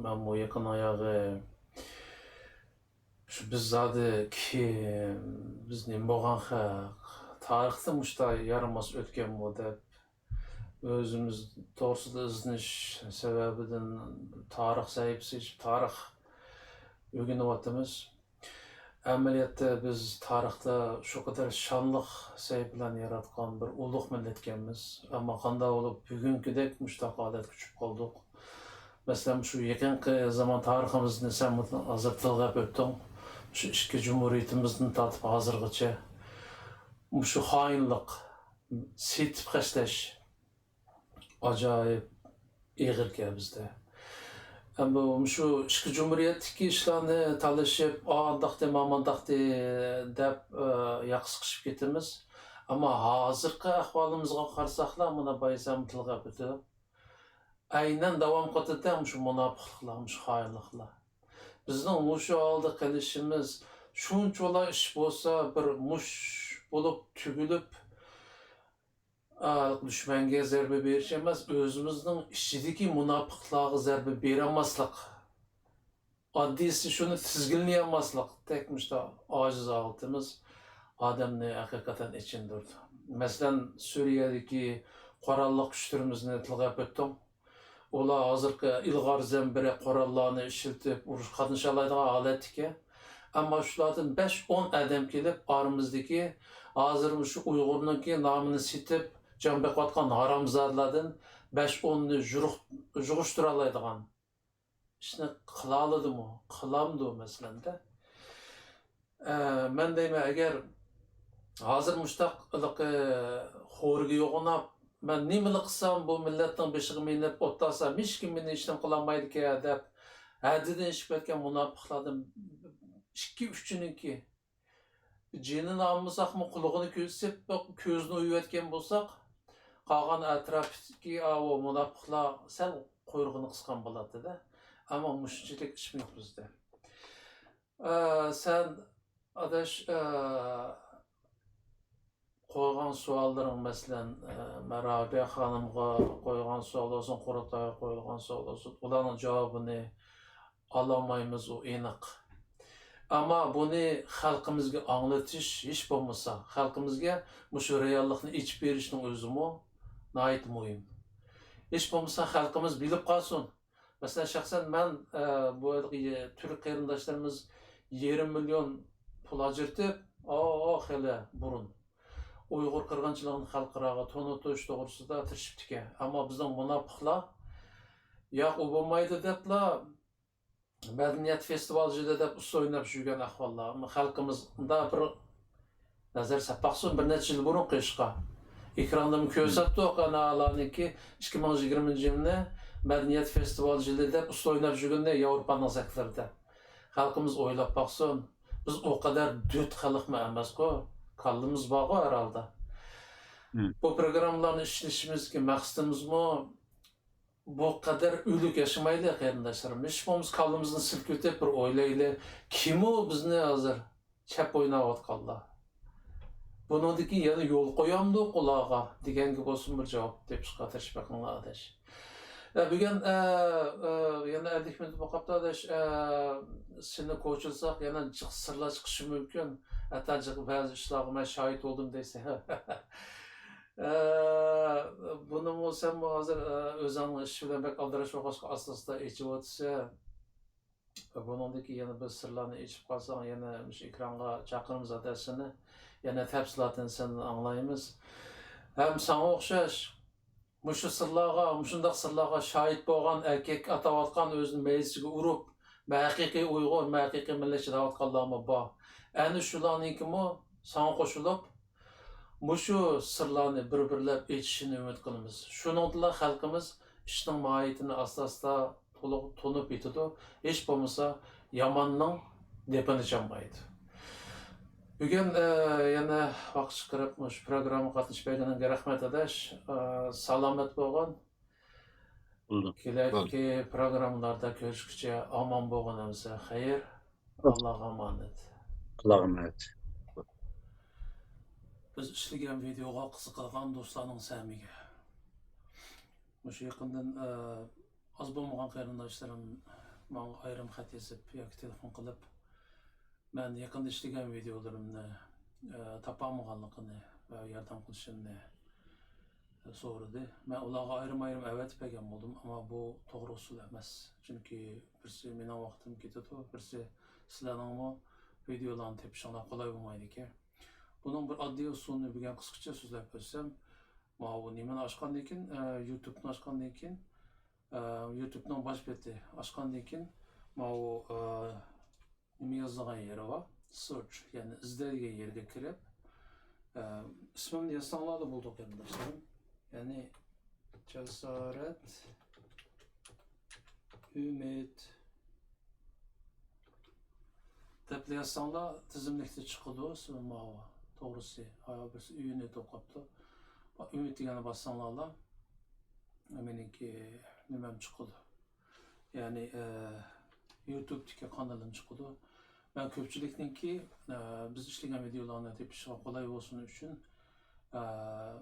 مەنمۇ يېقىن ئاياغى شۇ بىز زادى كىم، بىز نېمە بولغان خەق، تارىختا مۇشتا يارىماس ئۆتكەنمۇ دەپ، ئۆزىمىز توغرىسىدا ئىزدىنىش سەۋەبىدىن تارىخ سەھىپىسى ئېچىپ، تارىخ ئۆگىنىۋاتىمىز. ئەمەلىيەتتە بىز تارىختا شۇ قەدەر شانلىق سەھىپىلەرنى ياراتقان بىر ئۇلۇغ مىللەت ئىكەنمىز. ئەمما قانداق بولۇپ بۈگۈنكىدەك مۇشۇنداق ھالەتكە چۈشۈپ قالدۇق؟ مەسىلەن، مۇشۇ يېقىنقى زامان تارىخىمىزنى سەن ھازىر تىلغا ئېلىپ ئۆتتۈڭ. مۇشۇ ئىككى جۇمھۇرىيىتىمىزدىن تارتىپ ھازىرغىچە مۇشۇ خائىنلىق، سېتىپ خەجلەش، ئاجايىپ ئېغىركەن بىزدە. ئەمما مۇشۇ ئىككى جۇمھۇرىيەتتىكى ئىشلارنى تالىشىپ، ئانداقتى، مامانداقتى دەپ، ئە، ياقا سىقىشىپ كېتىمىز. ئەمما ھازىرقى ئەھۋالىمىزغا قارىساقلا، مانا بايسام تىلغا ئېلىپ ئۆتۈپ، ئەينەن داۋام قىلىدىكەن مۇشۇ مۇناپىقلىقلار، مۇشۇ خائىنلىقلار. بىزنىڭ مۇشۇ ھالدا قېلىشىمىز شۇنچىۋالا ئىش بولسا، بىر مۇش بولۇپ تۈگۈلۈپ، ئا، دۈشمەنگە زەربە بېرىش ئەمەس، ئۆزىمىزنىڭ ئىچىدىكى مۇناپىقلارغا زەربە بېرەلماسلىق. ئاددىيسى شۇنى تىزگىنلىيەلماسلىق. تەك مۇشۇنداق ئاجىز ھالىتىمىز ئادەمنى ھەقىقەتەن ئېچىندۇرىدۇ. مەسىلەن، سۈرىيەدىكى قوراللىق كۈچلىرىمىزنى تىلغا ئېلىپ ئۆتتۈڭ. ئۇلار ھازىرقى ئىلغار زەمبىرەك قوراللارنى ئىشلىتىپ، ئۇرۇشقا قاتنىشالايدىغان ھالەتتىكەن. ئەمما شۇلاردىن بەش-ئون ئادەم كېلىپ، ئارىمىزدىكى ھازىر مۇشۇ ئۇيغۇرنىڭكى نامىنى سېتىپ، جان بېقىۋاتقان ھارامزادىلاردىن بەش-ئوننى يۇغۇشتۇرالايدىغان ئىشنى قىلالىدىمۇ؟ قىلامدۇ، مەسىلەندە؟ ئە، مەن دەيمەن، ئەگەر ھازىر مۇشتاق ھېلىقى خورىگە يوغىناپ، مەن نېمىلا قىلسام، بۇ مىللەتنىڭ بېشىغا مىنىپ ئولتۇرسام، ھېچكىم مېنى ھېچنېمە قىلالمايدىكەن دەپ، ھەددىدىن ئېشىپ كەتكەن مۇناپىقلاردىن ئىككى، ئۈچىنىڭكى جېنىنى ئالمىساقمۇ، قۇلىقىنى كېسىپ، كۆزىنى ئويۇۋەتكەن بولساق، قالغان ئەتراپتىكى ئاۋۇ مۇناپىقلار سەل قۇيرۇقىنى قىسقان بولاتتى-دە. ئەمما مۇشۇنچىلىك ئىشمۇ يوق بىزدە. ئە، سەن، ئاداش، ئە، قويغان سوئاللىرىڭ، مەسىلەن، ئە، مەن رابىيە خانىمغا قويغان سوئال بولسۇن، قۇرۇلتايغا قويۇلغان سوئال بولسۇن، ئۇلارنىڭ جاۋابىنى ئالالمايمىز، ئۇ ئېنىق. ئەمما بۇنى خەلقىمىزگە ئاڭلىتىش، ھېچ بولمىسا خەلقىمىزگە مۇشۇ رېئاللىقنى ئېچىپ بېرىشنىڭ ئۆزىمۇ ناھايىتى مۇھىم. ھېچ بولمىسا خەلقىمىز بىلىپ قالسۇن. مەسىلەن، شەخسەن مەن، ئە، بۇ ھېلىقى تۈرك قېرىنداشلىرىمىز يېرىم مىليون پۇل ئاجرىتىپ، ئا، خېلى بۇرۇن ئۇيغۇر قىرغىنچىلىقىنى خەلقئاراغا تونۇتۇش توغرىسىدا تىرىشىپتىكەن. ئەمما بىزنىڭ مۇناپىقلار، ياق، ئۇ بولمايدۇ دەپلا، مەدەنىيەت فېستىۋال يىلى دەپ ئۇسسۇل ئويناپ يۈرگەن ئەھۋاللار. ئەمما خەلقىمىز مۇنداق بىر نەزەر سەپ باقسۇن، بىر نەچچە يىل بۇرۇنقى ئىشقا. ئېكراندىمۇ كۆرسەتتۇق، ئەنە ئالارنىڭكى ئىككى مىڭ يىگىرمىنچى يىلنى مەدەنىيەت فېستىۋال يىلى دەپ ئۇسسۇل ئويناپ يۈرگىنىنى ياۋروپانىڭ سەكلىرىدە. خەلقىمىز ئويلاپ باقسۇن، بىز ئۇ قەدەر دۆت خەلقمۇ ئەمەسقۇ، كاللىمىز بارغۇ ھەر ھالدا. بۇ پروگراممىلارنى ئىشلىشىمىزدىكى مەقسىتىمىزمۇ بۇ قەدەر ئۆلۈك ياشىمايلى، قېرىنداشلىرىم. ھېچ بولمىسا كاللىمىزنى سىلكىۋېتىپ بىر ئويلايلى، كىمۇ بىزنى ھازىر چەپ ئويناۋاتقانلار؟ بۇنىڭدىن كېيىن يەنە يول قويامدۇق ئۇلارغا دېگەنگە بولسۇن بىر جاۋاب تېپىشقا تىرىشىپ بېقىڭلار، ئاداش. ئە، بۈگۈن، ئە، ئە، يەنە ئەللىك مىنۇت بولۇپ قاپتۇ، ئاداش. ئە، سېنى كوچىلىساق يەنە جىق سىرلار چىقىشى مۇمكىن. ھەتتا جىق بەزى ئىشلارغا مەن شاھىت بولدۇم دەيسەن. ئە، بۇنىمۇ سەنمۇ ھازىر، ئە، ئۆزۈڭنىڭ ئىشى بىلەن بەك ئالدىراش بولغاچقا ئاستا-ئاستا ئېچىۋاتىسەن. بۇنىڭدىكى يەنە بىر سىرلارنى ئېچىپ قالساڭ، يەنە مۇشۇ ئېكرانغا چاقىرىمىز ئادرېسىنى، يەنە تەپسىلاتىنى سەندىن ئاڭلايمىز. ھەم ساڭا ئوخشاش مۇشۇ سىرلارغا، مۇشۇنداق سىرلارغا شاھىت بولغان، ئەركەك ئاتاۋاتقان، ئۆزىنى مەيدىسىگە ئۇرۇپ، مەن ھەقىقىي ئۇيغۇر، مەن ھەقىقىي مىللەتچى دەۋاتقانلارمۇ بار. ئەنە شۇلارنىڭكىمۇ ساڭا قوشۇلۇپ، مۇشۇ سىرلارنى بىر-بىرلەپ ئېچىشىنى ئۈمىد قىلىمىز. شۇنىڭدىلا خەلقىمىز ئىشنىڭ ماھىيىتىنى ئاستا-ئاستا تولۇق تونۇپ يېتىدۇ. ھېچ بولمىسا ياماننىڭ دېپىنى چالمايدۇ. بۈگۈن، ئە، يەنە ۋاقىت چىقىرىپ مۇشۇ پروگراممىغا قاتنىشىپ بەرگىنىڭگە رەھمەت، ئاداش. ئە، سالامەت بولغىن. بولدى. كېلەكتىكى پروگراممىلاردا كۆرۈشكىچە ئامان بولغىن ئەمىسە. خەير. ئاللاغا ئامانەت. ئاللاغا ئامانەت. بىز ئىشلىگەن ۋىدېئوغا قىزىقىدىغان دوستلارنىڭ سەمىگە. مۇشۇ يېقىندىن، ئە، ئاز بولمىغان قېرىنداشلىرىم ماڭا ئايرىم خەت يېزىپ ياكى تېلېفون قىلىپ، مەن يېقىندا ئىشلىگەن ۋىدېئولىرىمنى، ئە، تاپالمىغانلىقىنى ۋە ياردەم قىلىشىمنى سورىدى. مەن ئۇلارغا ئايرىم-ئايرىم ئەۋەتىپ بەرگەن بولدۇم، ئەمما بۇ توغرا ئۇسۇل ئەمەس. چۈنكى بىرسى مېنىڭ ۋاقتىم كېتىدۇ، بىرسى سىلەرنىڭمۇ ۋىدېئولارنى تېپىشىڭلار قولاي بولمايدىكەن. بۇنىڭ بىر ئاددىي ئۇسۇلىنى بۈگۈن قىسقىچە سۆزلەپ ئۆتسەم، ماۋۇ نېمىنى ئاچقاندىن كېيىن، ئە، يۇتۇبنى ئاچقاندىن كېيىن، ئە، يۇتۇبنىڭ باش بېتى ئاچقاندىن كېيىن، ماۋۇ، ئە، نېمە يازىدىغان يېرى بار؟ سېرچ، يەنى ئىزدەيدىغان يەرگە كىرىپ، ئە، ئىسمىمنى يازساڭلارلا بولىدۇ، قېرىنداشلىرىم. يەنى جاسارەت ئۈمىد دەپلا يازساڭلار تىزىملىكتە چىقىدۇ. سىز ماۋۇ توغرىسى، ھايا بىرسى ئۈنى توقاپتۇ. ئۈمىد دېگەننى باسساڭلارلا مېنىڭكى نېمەم چىقىدۇ. يەنى، ئە، يۇتۇبتىكى قانىلىم چىقىدۇ. مەن كۆپچىلىكنىڭكى، ئە، بىز ئىشلىگەن ۋىدېئولارنى تېپىشىغا قولاي بولسۇن ئۈچۈن، ئە،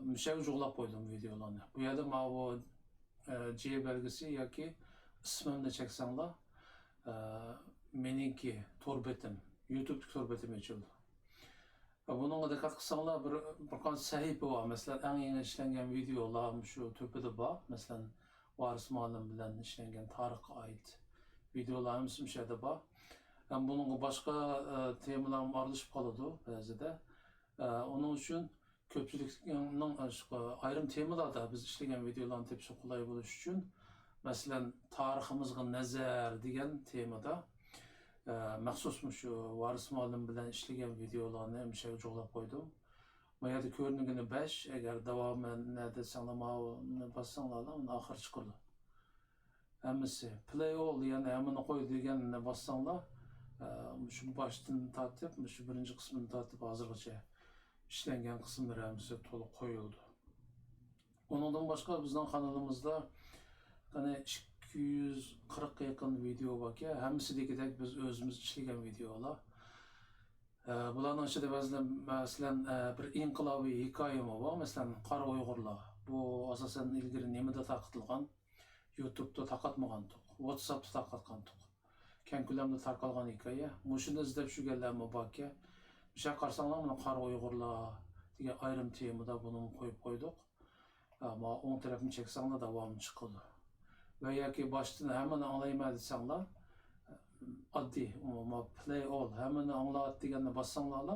مۇشۇ يەرگە جۇغلاپ قويدۇم ۋىدېئولارنى. بۇ يەردە ماۋۇ، ئە، جې بەلگىسى ياكى ئىسمىمنى چەكسەڭلار، ئە، مېنىڭكى تور بېتىم، يۇتۇبتىكى تور بېتىم ئېچىلىدۇ. بۇنىڭغا دىققەت قىلساڭلار، بىر، بىر قانچە سەھىپە بار. مەسىلەن، ئەڭ يېڭى ئىشلەنگەن ۋىدېئولار مۇشۇ تۆپىدە بار. مەسىلەن، ۋارىس مۇئەللىم بىلەن ئىشلەنگەن تارىخقا ئائىت ۋىدېئولار ھەممىسى مۇشۇ يەردە بار. ھەم بۇنىڭغا باشقا، ئە، تېمىلارمۇ ئارىلىشىپ قالىدۇ بەزىدە. ئە، ئۇنىڭ ئۈچۈن كۆپچىلىكنىڭ، ئە، شۇ ئايرىم تېمىلاردا بىز ئىشلىگەن ۋىدېئولارنى تېپىشقا قولاي بولۇش ئۈچۈن، مەسىلەن، تارىخىمىزغا نەزەر دېگەن تېمىدا، ئە، مەخسۇس مۇشۇ ۋارىس مۇئەللىم بىلەن ئىشلىگەن ۋىدېئولارنى مۇشۇ يەرگە جۇغلاپ قويدۇم. ما يەردە كۆرۈنگىنى بەش، ئەگەر داۋامى نەدە دېسەڭلار، ماۋۇنى باسساڭلارلا، ئۇنى ئاخىرى چىقىدۇ. ھەممىسى. پلەي ئول، يەنى ھەممىنى قوي دېگەننى باسساڭلار، ئە، مۇشۇ باشتىن تارتىپ، مۇشۇ بىرىنچى قىسمىدىن تارتىپ ھازىرغىچە ئىشلەنگەن قىسىملىرى ھەممىسى تولۇق قويۇلىدۇ. ئۇنىڭدىن باشقا بىزنىڭ قانىلىمىزدا قېنى ئىككى يۈز قىرىققا يېقىن ۋىدېئو باركەن، ھەممىسى دېگۈدەك بىز ئۆزىمىز ئىشلىگەن ۋىدېئولار. ئە، بۇلارنىڭ ئىچىدە بەزىلەر، مەسىلەن، ئە، بىر ئىنقىلابىي ھېكايىمۇ بار، مەسىلەن، قارا ئۇيغۇرلار. بۇ ئاساسەن ئىلگىرى نېمىدە تارقىتىلغان؟ يۇتۇبتا تارقاتمىغانتۇق، ۋاتساپتا تارقاتقانتۇق. كەڭ كۆلەمدە تارقالغان ھېكايە. مۇشۇنى ئىزدەپ يۈرگەنلەرمۇ باركەن. مۇشۇ يەرگە قارىساڭلار، مانا قارا ئۇيغۇرلار دېگەن ئايرىم تېمىدا بۇنىمۇ قويۇپ قويدۇق. ئە، مانا ئوڭ تەرەپنى چەكسەڭلار داۋامى چىقىدۇ. ۋە ياكى باشتىن ھەممىنى ئاڭلايمەن دېسەڭلار، ئاددىي، مانا پلەي ئول، ھەممىنى ئاڭلات دېگەننى باسساڭلارلا،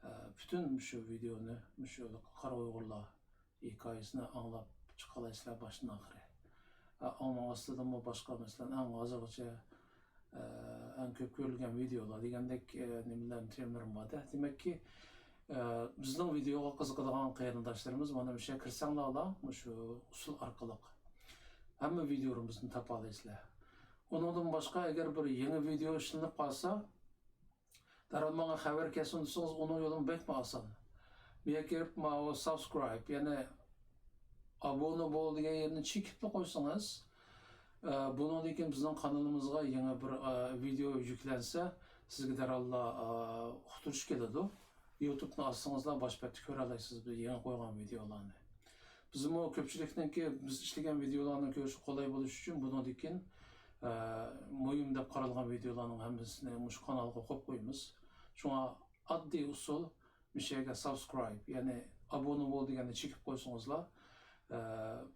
ئە، پۈتۈن مۇشۇ ۋىدېئونى، مۇشۇ قارا ئۇيغۇرلار ھېكايىسىنى ئاڭلاپ چىقالايسىلەر باشتىن ئاخىرى. ئە، ئۇنىڭ ئاستىدىمۇ باشقا، مەسىلەن، ئەڭ ھازىرغىچە، ئە، ئەڭ كۆپ كۆرۈلگەن ۋىدېئولار دېگەندەك، ئە، نېمىلەر، تېمىلىرىم بار-دە. دېمەككى، ئە، بىزنىڭ ۋىدېئوغا قىزىقىدىغان قېرىنداشلىرىمىز مانا مۇشۇ يەرگە كىرسەڭلارلا، مۇشۇ ئۇسۇل ئارقىلىق ھەممە ۋىدېئولىرىمىزنى تاپالايسىلەر. ئۇنىڭدىن باشقا، ئەگەر بىر يېڭى ۋىدېئو ئىشلىنىپ قالسا، دەرھال ماڭا خەۋەر كەلسۇن دېسىڭىز، ئۇنىڭ يولىمۇ بەكمۇ ئاسان. بۇ يەرگە كىرىپ، ماۋۇ سابسكرايب، يەنى ئابۇنە بول دېگەن يەرنى چېكىپلا قويسىڭىز، ئە، بۇنىڭدىن كېيىن بىزنىڭ قانىلىمىزغا يېڭى بىر، ئە، ۋىدېئو يۈكلەنسە، سىزگە دەرھاللا، ئە، ئۇقتۇرۇش كېلىدۇ. يۇتۇبنى ئاچسىڭىزلا باش بەتتە كۆرەلەيسىز بىز يېڭى قويغان ۋىدېئولارنى. بىزمۇ كۆپچىلىكنىڭكى بىز ئىشلىگەن ۋىدېئولارنى كۆرۈشكە قولاي بولۇشى ئۈچۈن بۇنىڭدىن كېيىن، ئە، مۇھىم دەپ قارالغان ۋىدېئولارنىڭ ھەممىسىنى مۇشۇ قانالغا قويۇپ قويىمىز. شۇڭا ئاددىي ئۇسۇل، مۇشۇ يەرگە سابسكرايب، يەنى ئابۇنە بول دېگەننى چېكىپ قويسىڭىزلا، ئە،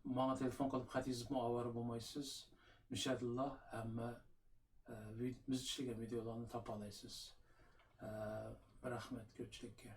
ماڭا تېلېفون قىلىپ خەت يېزىپمۇ ئاۋارە بولمايسىز. مۇشۇ يەردىلا ھەممە ئە، ۋىد-، بىز ئىشلىگەن ۋىدېئولارنى تاپالايسىز. ئە، رەھمەت كۆپچىلىككە.